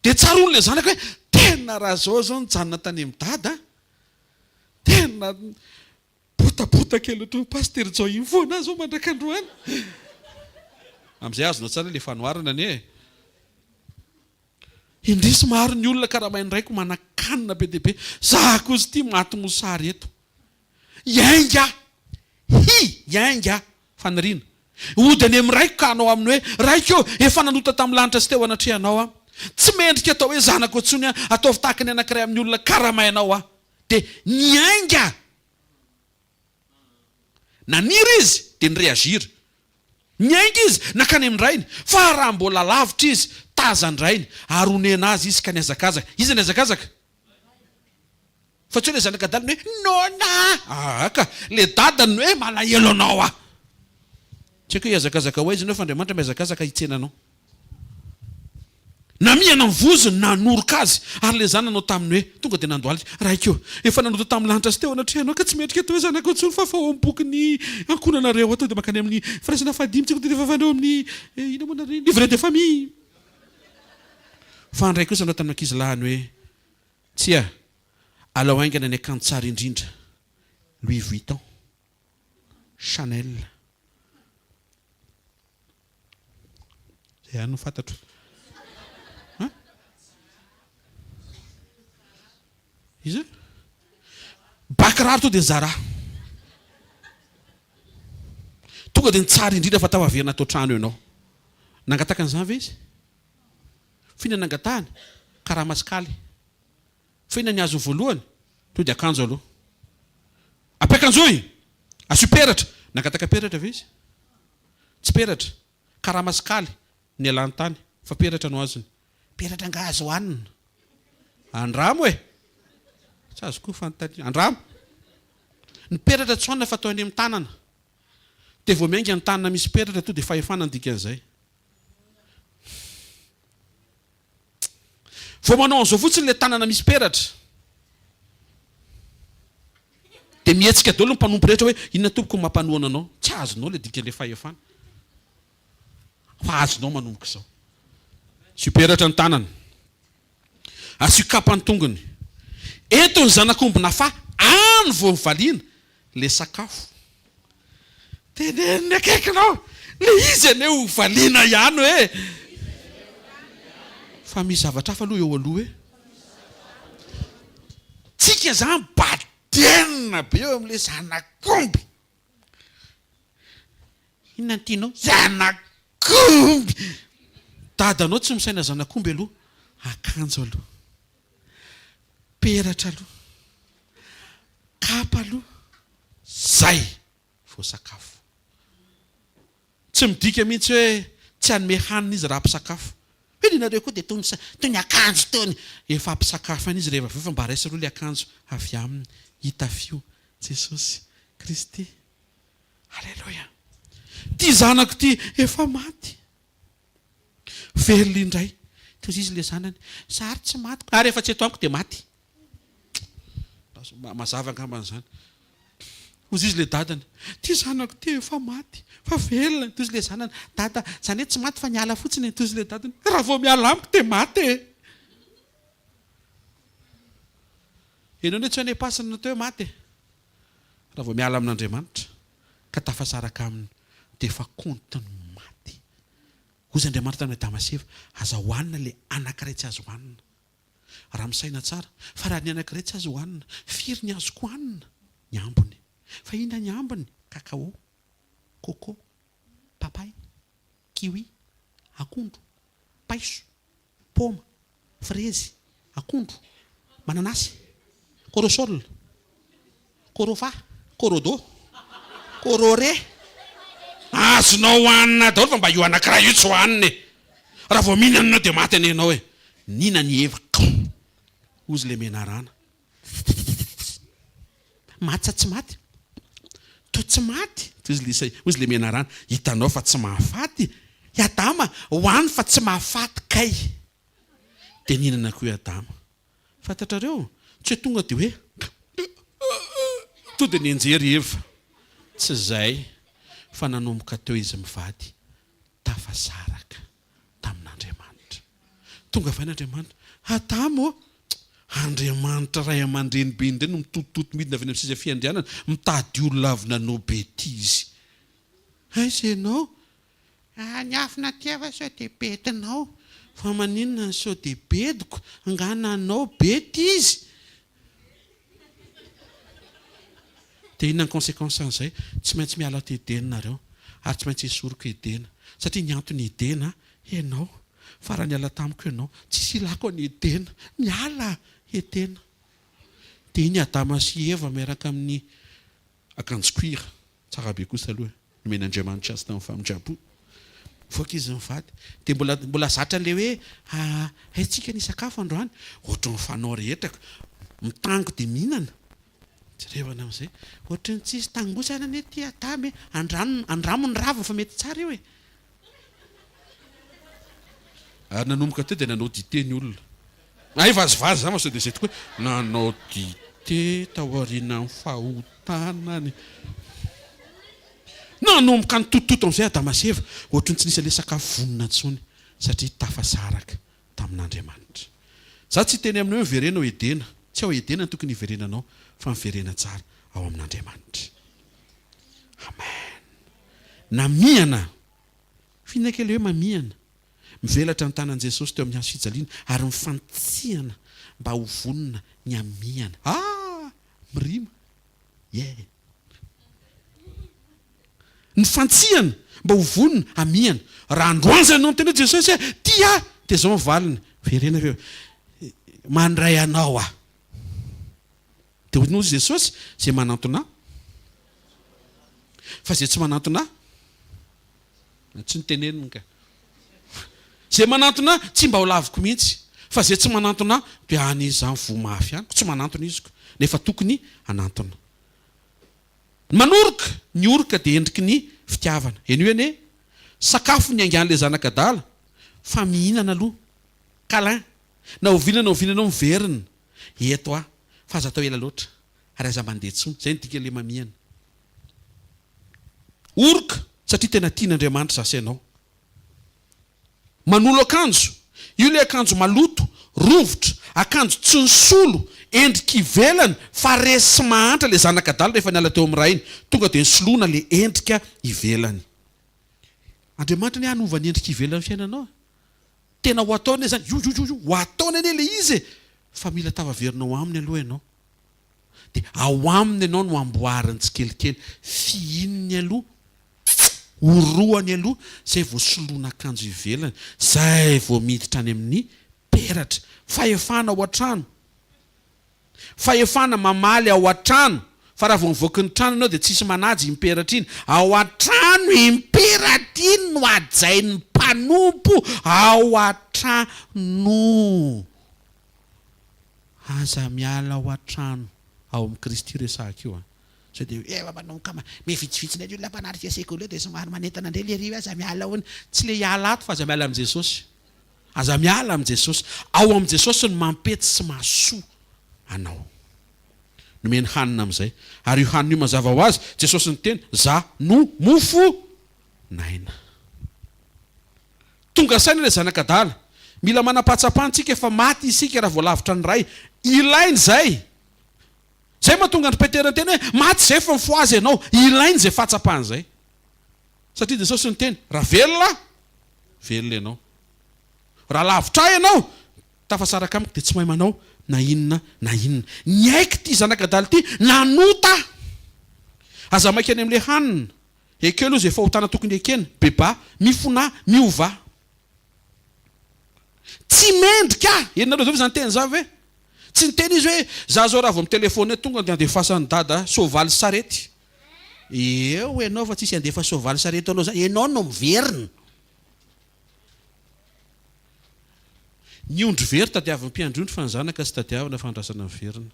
Dia tsaroany le zanaka hoe tena raha zao zao nijanona tany amin'i dada, tena Botabota kely ohatran'i Pasitera Joy iny foana aho zao mandrak'androany. Amin'izay azonao tsara ilay fanoharana anie e. Indrisy maro ny olona karamain'ny raiko manan-kanina be dia be. Za kosa ity maty mosary eto. Hiainga aho. Hi! Hiainga aho. Faniriana. Hody any amin'ny raiko ka hanao aminy hoe, Raiko ô, efa nanota tamin'ny lanitra sy teo anatrehanao aho. Tsy mendrika atao hoe zanako intsony aho. Ataovy tahaka ny anankiray amin'ny olona karamainao aho. Dia niainga. Naniry izy dia ni-reagir. Niainga izy nankany amin-drainy, fa raha mbola lavitra izy, tazan-drainy, ary onena azy izy ka nihazakazaka. Iza nihazakazaka? Fa tsy hoe ilay zanak'adalany hoe, Noana! Aa ka, ilay dadany no hoe, Malahelo anao aho. Tsy haiko hoe hihazakazaka ho aiza ianao fa Andriamanitra mihazakazaka hitsena anao. Namihana ny vozony, nanoroka azy, ary ilay zanany nanao taminy hoe, Tonga dia nandohalika, Raiko ô, efa nanota tamin'ny lanitra sy teo anatrehanao, ka tsy mendrika atao hoe zanako intsony, fa afaho amin'ny bokin'ny ankohonanareo aho. Tonga dia mankany amin'ny firaisana fahadimy, tsy haiko dia vavanareo amin'ny, inona moa nareo, livret de famille. Fa ny ray kosa nanao tamin'ny ankizilahiny hoe, Tsia, alao haingana ny akanjo tsara indrindra, Louis Vuitton, Chanel. Zay ihany no fantatro. An? Iza? Ba kiraro to dia Zara. Tonga dia ny tsara indrindra fa tafaverina ato an-trano ianao. Nangataka an'izany ve izy? F'inona nangatahany? Karama sy kaly. F'inona ny azony voalohany? To dia akanjo aloha. Ampiakanjoy! Asio peratra! Nangataka peratra ve izy? Tsy peratra. Karama sy kaly nialany tany fa peratra no azony. Peratra angaha azo hanina? Andramo e! Tsy azoko koa fanontaniana. Andramo! Ny peratra tsy hohanina fa atao any amin'ny tanana. Dia vao miainga ny tanana misy peratra to dia fahefana ny dikan'izay. Vao manao an'izao fotsiny ilay tanana misy peratra dia mihetsika daholo ny mpanompo rehetra hoe inona tompoko no mampanohana anao? Tsy azonao ilay dikan'ilay fahefana fa azonao manomboka izao. Asio peratra ny tanany. Asio kapa ny tongony. Ento ny zanak'omby nafaha any vao valiana le sakafo. Teneno ny akaikinao, le izy anie ho valiana ihany hoe. Fa misy zavatra hafa aloha eo aloha e. Tsika zany badenina be eo amin'ilay zanak'omby. Inona no tianao? Zanak'omby! Dadanao tsy misaina zanak'omby aloha. Akanjo aloha. Peratra aloha. Kapa aloha. Zay vao sakafo. Tsy midika mihitsy hoe tsy hanome hanina izy raha hampisakafo. Hoe ny nareo koa dia toy ny toy ny akanjo tony. Efa hampisakafo ihany izy rehefa avy eo fa mba raiso aloha ilay akanjo avy aminy. Hitafio Jesosy Kristy. Aleloia. Ity zanako ity efa maty. Velona indray. Toy izy ilay zanany. Za ary tsy maty. Ary efa tsy eto amiko dia maty. Mazava angambany izany. Hozy izy ilay dadany. Ity zanako ity efa maty. Fa velona. Toy izy ilay zanany. Dada, izany hoe tsy maty fa niala fotsiny e. Toy izy ilay dadany. Raha vao miala amiko dia maty e. Ianao anie tsy hoe any am-pasana no atao hoe maty e. Raha vao miala amin'Andriamanitra ka tafasaraka aminy dia efa kaontin'ny maty. Hozy Andriamanitra tamin'i Adama sy Eva, aza hohanina ilay anankiray tsy azo hohanina. Raha misaina tsara, fa raha ny anankiray tsy azo hohanina, firy ny azoko hohanina? Ny ambiny. Fa inona ny ambiny? Cacao, coco, papay, kiwi, akondro, paiso, paoma, frezy, akondro, mananasy, korosol, korofa, korodo, korore. Azonao hohanina daholo fa mba io anankiray io tsy hohanina e! Raha vao mihinana anao dia maty anie ianao e! Nihinana i Eva, hozy ilay menarana. Maty sa tsy maty? Toa tsy maty, hoy izy hoy izy ilay menarana, hitanao fa tsy mahafaty i Adama, hohano fa tsy mahafaty kay. Dia nihinana koa i Adama. Fantatrareo, tsy hoe tonga dia hoe tonga dia nianjera i Eva. Tsy izay, fa nanomboka teo izy mivady tafasaraka. tamin'Andriamanitra. Tonga avy any Andriamanitra. Adama ô! Andriamanitra ray aman-dreny be indray no mitotototo midina avy any amin'ny seza fiandrianana, mitady olona avy nanao betizy. Aiza ianao? Ah, niafina aty aho fa sao dia bedinao. Fa maninona no sao dia bediko? Angaha nanao betizy? Dia inona ny consequence an'izay? Tsy maintsy miala ato Edena nareo, ary tsy maintsy esoriko Edena. Satria ny antony Edena, ianao. Fa raha niala tamiko ianao, tsisy ilako an'i Edena. Miala Edena. Dia iny Adama sy Eva miaraka amin'ny akanjo cuir. Tsara be kosa aloha e. Nomen'Andriamanitra azy tamin'ny famindram-po. Mivoaka izy mivady. Dia mbola mbola zatra an'ilay hoe aiza tsika ny hisakafo androany? Ohatry ny fanao rehetra ka. Mitango dia mihinana. Jerevana amin'izay. Ohatry ny tsisy tangosana anie ity Adama e. Andrano andramo ny raviny fa mety tsara io e. Ary nanomboka teo dia nanao dite ny olona. Hay vazivazy izany fa sao dia izay tokoa hoe nanao dite taorianan'ny fahotana ny. Nanomboka nitotototo amin'izay Adama sy Eva, ohatry ny tsy nisy an'ilay sakafo vonona intsony satria tafasaraka tamin'Andriamanitra. Izaho tsy hiteny aminao hoe miverena ao Edena, tsy ao Edena no tokony hiverenanao fa miverena tsara ao amin'Andriamanitra. Amen. Namihana. F'inona kely hoe mamihana? Mivelatra ny tanan'i Jesosy teo amin'ny hazo fijaliana ary mifantsihana mba ho vonona ny hamihana. Ah! Mirima. Yeah. Nifantsihana mba ho vonona hamihana. Raha androany izany ianao miteny hoe Jesosy a, tia ahy, dia izao ny valiny, verena ve, mandray anao aho. Dia hoy nozy Jesosy, izay manantona ahy. Fa izay tsy manantona ahy, tsy noteneniny ka. Izay manantona ahy, tsy mba ho laviko mihitsy. Fa izay tsy manantona ahy, dia any izany voa mafy any. Tsy manantona izy ko. Nefa tokony hanantona. Ny manoroka, ny oroka dia endriky ny fitiavana. Henoy anie, sakafo ny aingan'ilay zanak'adala, fa mihinana aloha. Câlin. Na oviana na oviana ianao miverina eto aho, fa aza atao ela loatra, ary aza mandeha intsony. Izay no dikan'ilay mamihana. Oroka, satria tena tian'Andriamanitra izaho sy ianao. Manolo akanjo, io ilay akanjo maloto, rovitra, akanjo tsy nisolo, endrika ivelany fa resy sy mahantra ilay zanak'adala rehefa niala teo amin'ny rainy. Tonga dia nisoloana ilay endrika ivelany. Andriamanitra anie hanova ny endrika ivelan'ny fiainanao e. Tena ho ataony anie zany, io io io io, ho ataony anie le izy e! Fa mila tafaverina ao aminy aloha ianao. Dia ao aminy ianao no amboariny tsikelikely, fihininy aloha, orohany aloha, zay vao soloina akanjo ivelany, zay vao miditra any amin'ny peratra. Fahefana ao an-trano. Fahefana mamaly ao an-trano, fa raha vao mivoaky ny trano ianao dia tsisy manaja iny peratra iny. Ao an-trano iny peratra iny no hajain'ny mpanompo ao an-trano. Aza miala ao an-trano, ao amin'i Kristy resahako io an. Sao dia hoe efa manomboka miha vitsivitsy indray ny olona mpanatrika sekoly eo dia somary manentana indray lery hoe aza miala hono. Tsy le hiala ato fa aza miala amin'i Jesosy. Aza miala amin'i Jesosy. Ao amin'i Jesosy no mampety sy mahasoa anao. Nomeny hanina amin'izay. Ary io hanina io mazava ho azy, Jesosy niteny, Za no mofo n'aina. Tonga saina ilay zanak'adala. Mila manam-pahatsapana isika fa maty isika raha vao lavitra ny Ray. Ilaina izay. Izay mahatonga an-dry Petera niteny hoe, maty izay fa mifohaza ianao. Ilaina izay fahatsapana izay. Satria Jesosy niteny, raha velona aho, velona ianao. Raha lavitra ahy ianao, tafasaraka amiko dia tsy mahay manao na inona na inona. Niaiky ity zanak'adala ity, nanota aho. Aza maika any amin'ilay hanina. Ekeo aloha izay fahotana tokony ekena. Bebaha, mifonà, miovà. Tsy mendrika aho. Henonareo daholo izany teny izany ve? Tsy niteny izy hoe, za zao raha vao mi-telephone tonga dia andefasan'i dada soavaly sy sarety. Eo ianao fa tsisy handefa soavaly sarety anao zany, ianao no miverina. Ny ondry very tadiavin'ny mpiandry ondry fa ny zanaka tsy tadiavina fa andrasana miverina.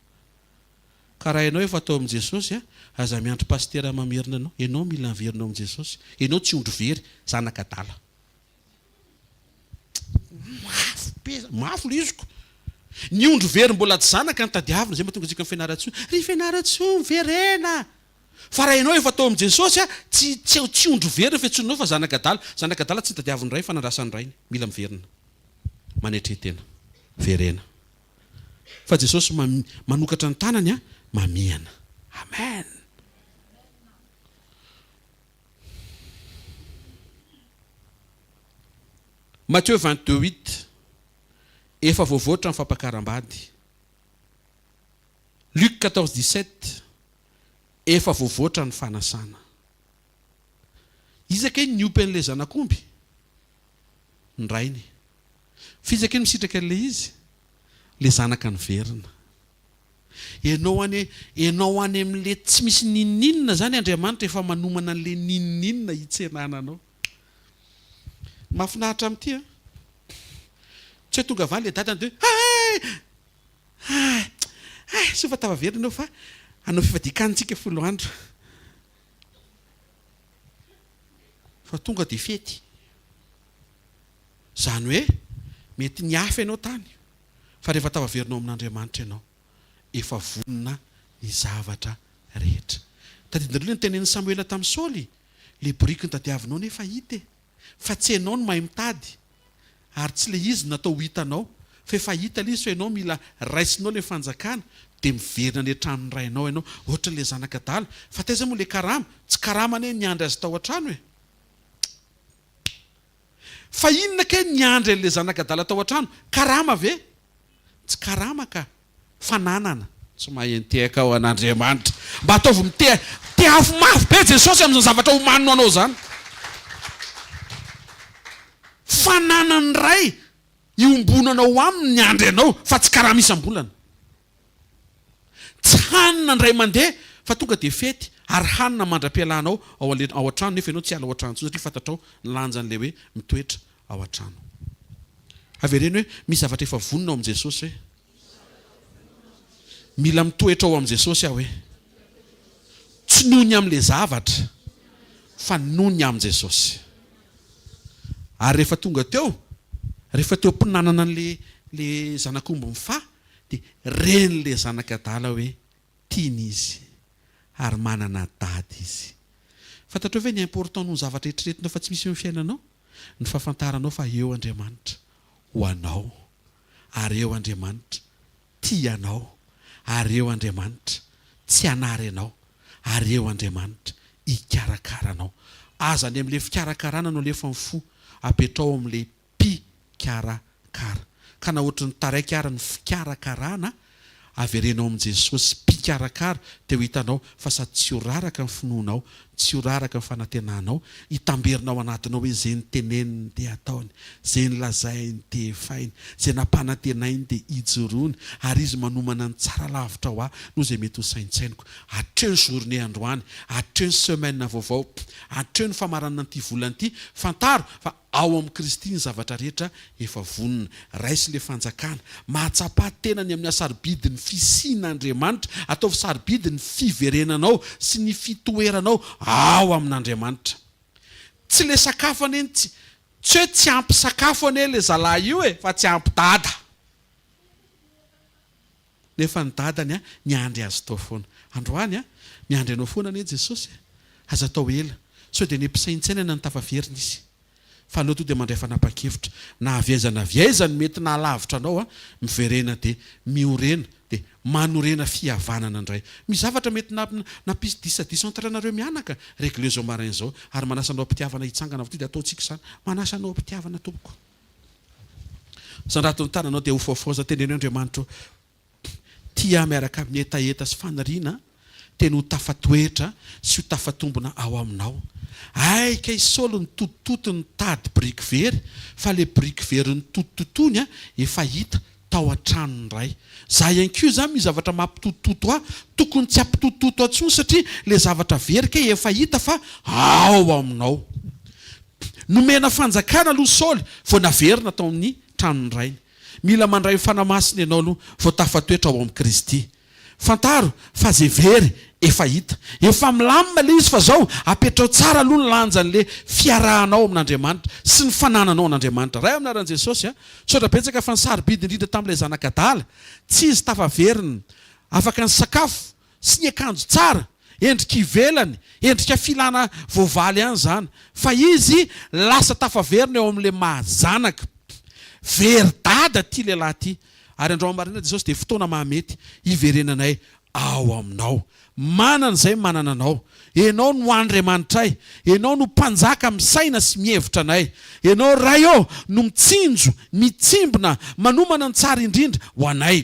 Ka raha ianao efa tao amin'i Jesosy a, aza miandry pasitera mamerina anao, ianao mila miverina ao amin'i Jesosy. Ianao tsy ondry very, zanaka adala. Mafy be zany, mafy le iziko. Ny ondry very mbola tsy zanaka no tadiavina, zay mahatonga antsika am Fianarantsoa, ry Fianarantsoa miverena! Fa raha ianao efa tao amin'i Jesosy a, tsy tsy tsy ondry very ny fiantsoanao fa zanaka adala, zanaka adala tsy notadiavin'ny Ray fa nandrasan'ny Rainy, mila miverina. Manetre tena. Verena. Fa Jesosy manokatra ny tanany a, mamihana. Amen! Matthieu 22 huit, Efa voavoatra ny fampakaram-bady. Luc 14 17, Efa voavoatra ny fanasana. Iza kay niompy an'ilay zanak'omby? Ny rainy. F'iza kay no misitraka an'ilay izy? Ilay zanaka niverina. Ianao any ianao any amin'ilay tsy misy n'inon'inona izany Andriamanitra efa manomana an'ilay n'inon'inona hitsenana anao. Mahafinaritra amin'ity an! Tsy hoe tonga avy any ilay dadany dia hoe hay! Hay! Hay! Soa fa tafaverina ianao fa hanao fifadian-kanina isika folo andro. Fa tonga dia fety. Izany hoe mety niafy ianao tany. Fa rehefa tafaverina ao amin'Andriamanitra ianao, efa vonona ny zavatra rehetra. Tadidinareo ilay notenenin'i Samoela tamin'i Saoly? Ilay boriky notadiavinao nefa hita e! Fa tsy ianao no mahay mitady, ary tsy ilay izy no natao ho hitanao, fa efa hita ilay izy fa ianao mila raisinao ilay fanjakana, dia miverina any an-tranon'ny rainao ianao. Ohatran'ilay zanak'adala. Fa taiza moa ilay karama? Tsy karama anie niandry azy tao an-trano e! Fa inona kay niandry an'ilay zanak'adala tao an-trano? Karama ve? Tsy karama ka. Fananana. Tsy mahay nitehaka ho an'Andriamanitra. Mba ataovy miteha, tehafo mafy be Jesosy amin'izany zavatra omaniny ho anao izany. Fananan'ny Ray iombonanao aminy niandry anao fa tsy karama isam-bolana. Tsy hanina indray mandeha fa tonga dia fety ary hanina mandra-pialanao ao ao an-trano nefa ianao tsy hiala ao an-trano intsony satria fantatrao ny lanjan'ilay hoe mitoetra ao an-trano. Avereno hoe misy zavatra efa vonona ao amin'i Jesosy hoe. Mila mitoetra ao amin'i Jesosy aho hoe. Tsy noho ny amin'ilay zavatra fa noho ny amin'i Jesosy. Ary rehefa tonga teo, rehefa teo am-pinanana an'ilay ilay zanak'omby mifaha Dia ren'ilay zanak'adala hoe tiany izy ary manana dada izy. Fantatrao ve ny important noho ny zavatra eritreretinao fa tsy misy eo amin'ny fiainanao? Ny fahafantaranao fa eo Andriamanitra ho anao ary eo Andriamanitra tia anao ary eo Andriamanitra tsy hanary anao ary eo Andriamanitra hikarakara anao. Aza any amin'ilay fikarakarana no alefa ny fo, apetrao amin'ilay mpikarakara. mpikarakara. Ka na ohatry ny taraiky ary ny fikarakarana, avereno ao amin'i Jesosy mpikarakara dia ho hitanao fa sady tsy ho raraka ny finoanao, tsy ho raraka ny fanantenanao, hitamberina ao anatinao hoe izay noteneniny dia ataony, izay nolazainy dia efainy, izay nampanantenainy dia ijoroany, ary Izy manomana ny tsara lavitra ho ahy noho izay mety ho saintsainiko. Hatreo ny journée androany, hatreo ny semaine vaovao, hatreo ny famaranana an'ity volana ity, fantaro fa Ao amin'i Kristy ny zavatra rehetra efa vonona. Raiso ilay fanjakana. Mahatsapà tena ny amin'ny hasarobidin'ny fisian'Andriamanitra. Ataovy sarobidy ny fiverenanao sy ny fitoeranao ao amin'Andriamanitra. Tsy ilay sakafo anie no tsy, tsy hoe tsy ampy sakafo anie ilay zalahy io e, fa tsy ampy dada. Nefa ny dadany niandry azy tao foana. Androany, miandry anao foana anie Jesosy e! Aza atao ela, sao dia nem-pisaintsainana ny tafaverina izy. Fa aleo tonga dia mandray fanapahan-kevitra. Na avy aiza na avy aiza ny mety nahalavitra anao, miverena dia miorena, dia manorena fihavanana indray. Misy zavatra mety nampisy disadisa entre anareo mianaka, regleo izao maraina izao. Ary manasa anao am-pitiavana hitsangana avy tonga dia ataontsika izany. Manasa anao am-pitiavana tompoko. Sandrato ny tananao dia hofaofaoza teneno Andriamanitra o tia ahy miaraka amin'ny hetaheta sy faniriana tena ho tafatoetra sy ho tafatombina ao aminao. Hay kay Saoly nitotototo nitady biriky very fa le biriky very nitotototony a efa hita tao an-tranon'ny Ray. Za ihany koa zany misy zavatra mampitotototo ahy tokony tsy hampitotototo ahy intsony satria le zavatra very kay efa hita fa ao aminao. Nomena fanjakana aloha Saoly vao naverina tao amin'ny tranon'ny rainy. Mila mandray ny Fanahy Masina ianao aloha vao tafatoetra ao amin'i Kristy. Fantaro fa ze very efa hita. Efa milamina le izy fa zao apetrao tsara aloha ny lanjan'le fiarahanao amin'Andriamanitra sy ny fanananao an'Andriamanitra. Ray amin'ny anaran'i Jesosy a! Misaotra betsaka fa ny sarobidy indrindra tamin'ilay zanak'adala tsy izy tafaverina afaka nisakafo sy ny akanjo tsara, endrika ivelany, endrika filana voavaly ihany izany, fa izy lasa tafaverina eo amin'ilay maha zanaka. Very dada ity lehilahy ity. Ary androany maraina Jesosy dia fotoana mahamety hiverenanay ao aminao. Manana izay manana anao. Ianao no Andriamanitray. Ianao no Mpanjaka misaina sy mihevitra anay. Ianao Ray ô no mitsinjo, mitsimbina, manomana ny tsara indrindra ho anay.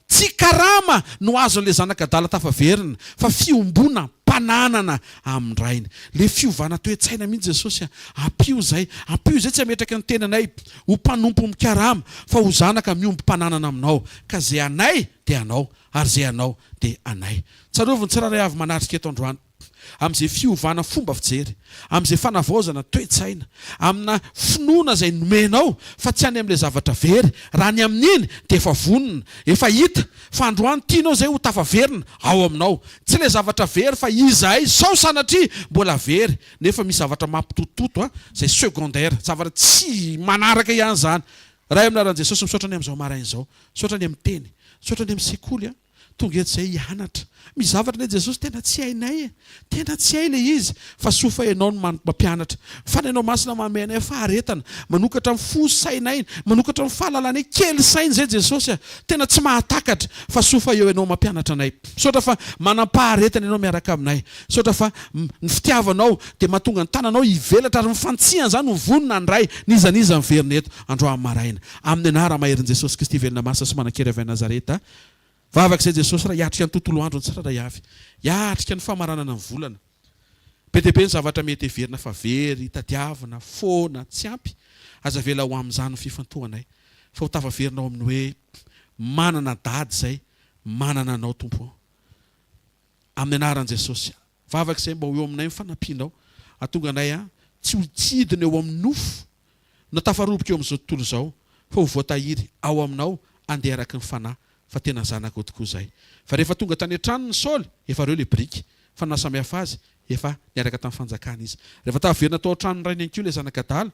Tsy karama no azon'ilay zanak'adala tafaverina fa fiombonam-pananana amin-dRainy. Le fiovana toe-tsaina mihitsy Jesosy a! Ampio izay, ampio izay tsy hametraka ny tenanay ho mpanompo mikarama fa ho zanaka miombom-pananana aminao, ka izay anay dia anao ary izay anao dia anay. Tsarovy ny tsirairay avy manatrika eto androany. amin'izay fiovana fomba fijery, amin'izay fanavaozana toe-tsaina, amina finoana izay nomenao fa tsy any amin'ilay zavatra very, raha ny amin'iny dia efa vonona, efa hita fa androany tianao izay ho tafaverina ao aminao, tsy ilay zavatra very fa izahay sao sanatria mbola very nefa misy zavatra mampitotototo a, izay secondaire, zavatra tsy manaraka ihany izany. Ray amin'ny anaran'i Jesosy misaotra ny amin'izao maraina izao, misaotra ny amin'ny teny, misaotra ny amin'ny sekoly a. Tonga eto izay hianatra. Misy zavatra anie Jesosy tena tsy hainay e. Tena tsy hay ilay izy. Fa soa fa Ianao no mampianatra. Fanahinao Masina manome anay faharetana. Manokatra ny fo sy sainay. Manokatra ny fahalalanay. Kely saina izay Jesosy a. Tena tsy mahatakatra. Fa soa fa eo Ianao mampianatra anay. Misaotra fa manam-paharetana Ianao miaraka aminay. Misaotra fa ny fitiavanao dia mahatonga ny tananao hivelatra ary ny fantsihana izany ho vonona handray n'iza n'iza miverina eto androany maraina. Amin'ny anara-maherin'i Jesosy Kristy velona masina sy manan-kery avy any Nazareta. Vavaka izay Jesosy raha hiatrika ny tontolo andro ny tsirairay avy. Hiatrika ny famaranana ny volana. Be dia be ny zavatra mety heverina fa very, tadiavina, foana, tsy ampy. Aza avela ho amin'izany ny fifantohanay. Fa ho tafaverina ao amin'ny hoe manana dady izay manana anao Tompo ô. Amin'ny anaran'i Jesosy. Vavaka izay mba ho eo aminay ny fanampianao. Hahatonga anay tsy ho tsy hidina eo amin'ny nofo na tafaroboka eo amin'izao tontolo izao fa ho voatahiry ao aminao handeha araka ny fanahy fa tena zanakao tokoa izay. Fa rehefa tonga tany an-tranony Saoly, efa ireo ilay biriky. Fa ny nahasamihafa azy, efa niaraka tamin'ny fanjakana izy. Rehefa tafaverina tao an-tranon'ny rainy ihany koa ilay zanak'adala,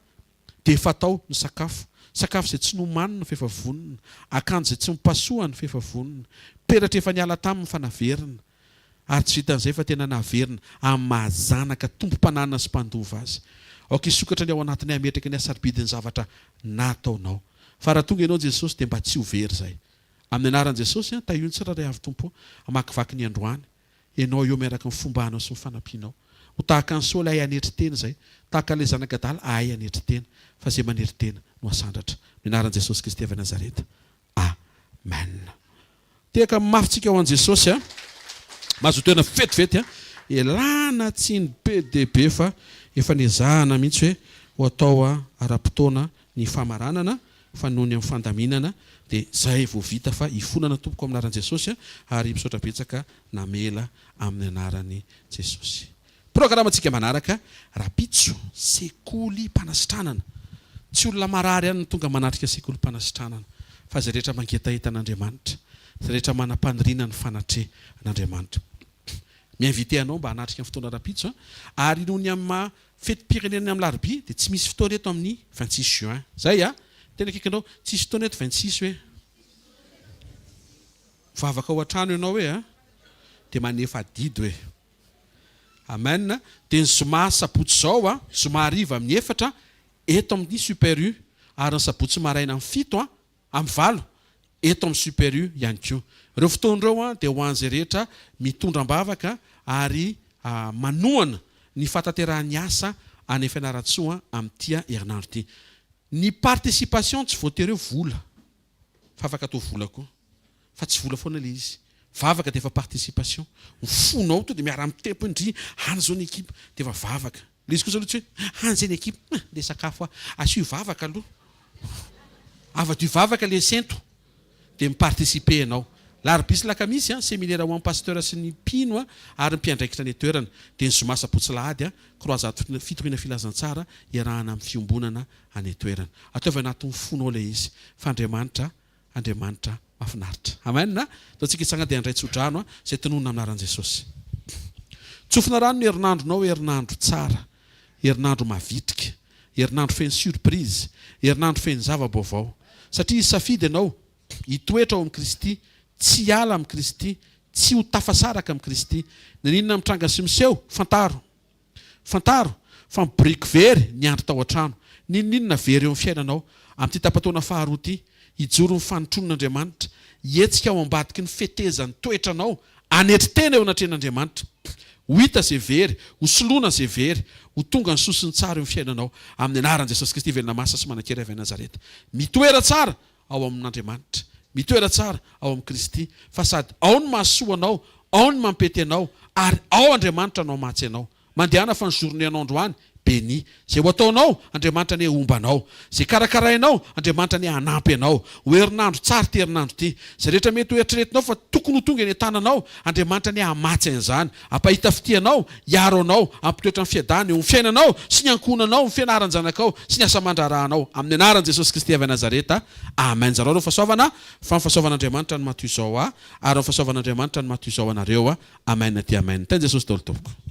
dia efa tao ny sakafo. Sakafo izay tsy nomaniny fa efa vonona. Akanjo izay tsy nopasohany fa efa vonona. Peratra efa niala taminy fa naverina. Ary tsy vitan'izay fa tena naverina amin'ny maha zanaka tompom-pananana sy mpandova azy. Aoka hisokatra ny ao anatinay hametraka ny hasarobidin'ny zavatra nataonao. Fa raha tonga Ianao Jesosy dia mba tsy ho very izay. Amin'ny anaran'i Jesosy an, tahio ny tsirairay avy Tompo hamakivaky ny androany. Ianao eo miaraka ny fombanao sy ny fanampianao. Ho tahaka an'i Saoly ahay hanetry tena izay, tahaka an'ilay zanak'adala ahay hanetry tena. Fa izay manetry tena. no asandratra. Amin'ny anaran'i Jesosy Kristy avy Nazareta. Amen. Tehaka mafy tsika ho an'i Jesosy a. Mazotoa tena vetivety a. Elana tsiny be dia be fa efa nezahana mihitsy hoe ho atao ara-potoana ny famaranana fa noho ny amin'ny fandaminana dia zay vao vita fa hifonana tompoko amin'ny anaran'i Jesosy a ary misaotra betsaka namela amin'ny anaran'i Jesosy. Programantsika manaraka rapitso, sekolim-panasitranana. Tsy olona marary ihany no tonga manatrika sekolim-panasitranana fa izay rehetra mangetaheta an'Andriamanitra, izay rehetra manam-paniriana ny fanatrehan'Andriamanitra. Mi-inviter anao mba hanatrika ny fotoana rapitso a, ary noho ny amin'ny maha fetim-pirenena ny amin'ny larobia dia tsy misy fotoana eto amin'ny 26 juin. Zay a! Tena akaiky anao, tsisy fotoana eto 26 hoe. Mivavaka ao an-trano ianao hoe a, dia manefa adidy hoe. Amen. Dia ny zoma sabotsy izao a, zoma hariva amin'ny efatra eto amin'ny Super U ary ny sabotsy maraina amin'ny fito a, amin'ny valo eto amin'ny Super U ihany koa. Ireo fotoana ireo a dia ho an'izay rehetra mitondra am-bavaka ary manohana ny fahatanterahan'ny asa any Fianarantsoa amin'ity herinandro ity. Ny participation tsy voatery hoe vola fa afaka atao vola koa. Fa tsy vola foana ilay izy. Vavaka dia efa participation. Ny fonao tonga dia miara-mitempo hoe ndry any izao ny ekipa dia efa vavaka. Ilay izy kosa aloha tsy hoe any izay ny ekipa, hum, ilay sakafo aho. Asio vavaka aloha. Avadio vavaka ilay sento dia mi-participer ianao. Larobia sy lakamisy, seminera ho an'ny pasteur sy ny mpino ary ny mpiandraikitra any an-toerana. Dia ny zoma sabotsy lahady, croisade fitoriana filazantsara iarahana amin'ny fiombonana any an-toerana. Ataovy anatin'ny fonao ilay izy fa Andriamanitra Andriamanitra mahafinaritra. Amen a! Ataontsika hitsangana dia handray tsodrano a, izay tononina amin'ny anaran'i Jesosy. Tsofina rano ny herinandronao, herinandro tsara, herinandro mavitrika, herinandro feno surprise, herinandro feno zava-baovao. Satria hisafidy ianao hitoetra ao amin'i Kristy, tsy hiala amin'i Kristy, tsy ho tafasaraka amin'i Kristy. Na n'inona mitranga sy miseho, fantaro. Fantaro fa ny biriky very niandry tao an-trano. N'inon'inona very eo amin'ny fiainanao, amin'ity tapa-taona faharoa ity, hijoro ny fanotronon'Andriamanitra, hihetsika ao ambadiky ny fetezan'ny toetranao, hanetry tena eo anatrehan'Andriamanitra. Ho hita izay very, ho soloina izay very, ho tonga ny soa sy ny tsara eo amin'ny fiainanao, amin'ny anaran'i Jesosy Kristy velona masina sy manan-kery avy any Nazareta. Mitoera tsara ao amin'Andriamanitra. Mitoera tsara ao amin'i Kristy, fa sady ao ny mahasoa anao, ao ny mampety anao, ary ao Andriamanitra no hamatsy anao. Mandehana fa ny journée anao androany, béni. Izay ho ataonao, Andriamanitra anie homba anao. Izay karakarainao, Andriamanitra anie hanampy anao. Ho herinandro tsara ity herinandro ity. Izay rehetra mety ho eritreretinao fa tokony ho tonga eny an-tananao, Andriamanitra anie hamatsy an'izany. Hampahita fitia anao, hiaro anao, hampitoetra ny fiadana eo amin'ny fiainanao sy ny ankohonanao, ny fianaran-janakao sy ny asa aman-draharahanao. Amin'ny anaran'i Jesosy Kristy avy Nazareta. Amen. Zarao ireo fahasoavana, fa ny fahasoavan'Andriamanitra no maha toy izao ahy, ary ny fahasoavan'Andriamanitra no maha toy izao anareo. Amen aty Amen. Tahin'i Jesosy daholo tompoko.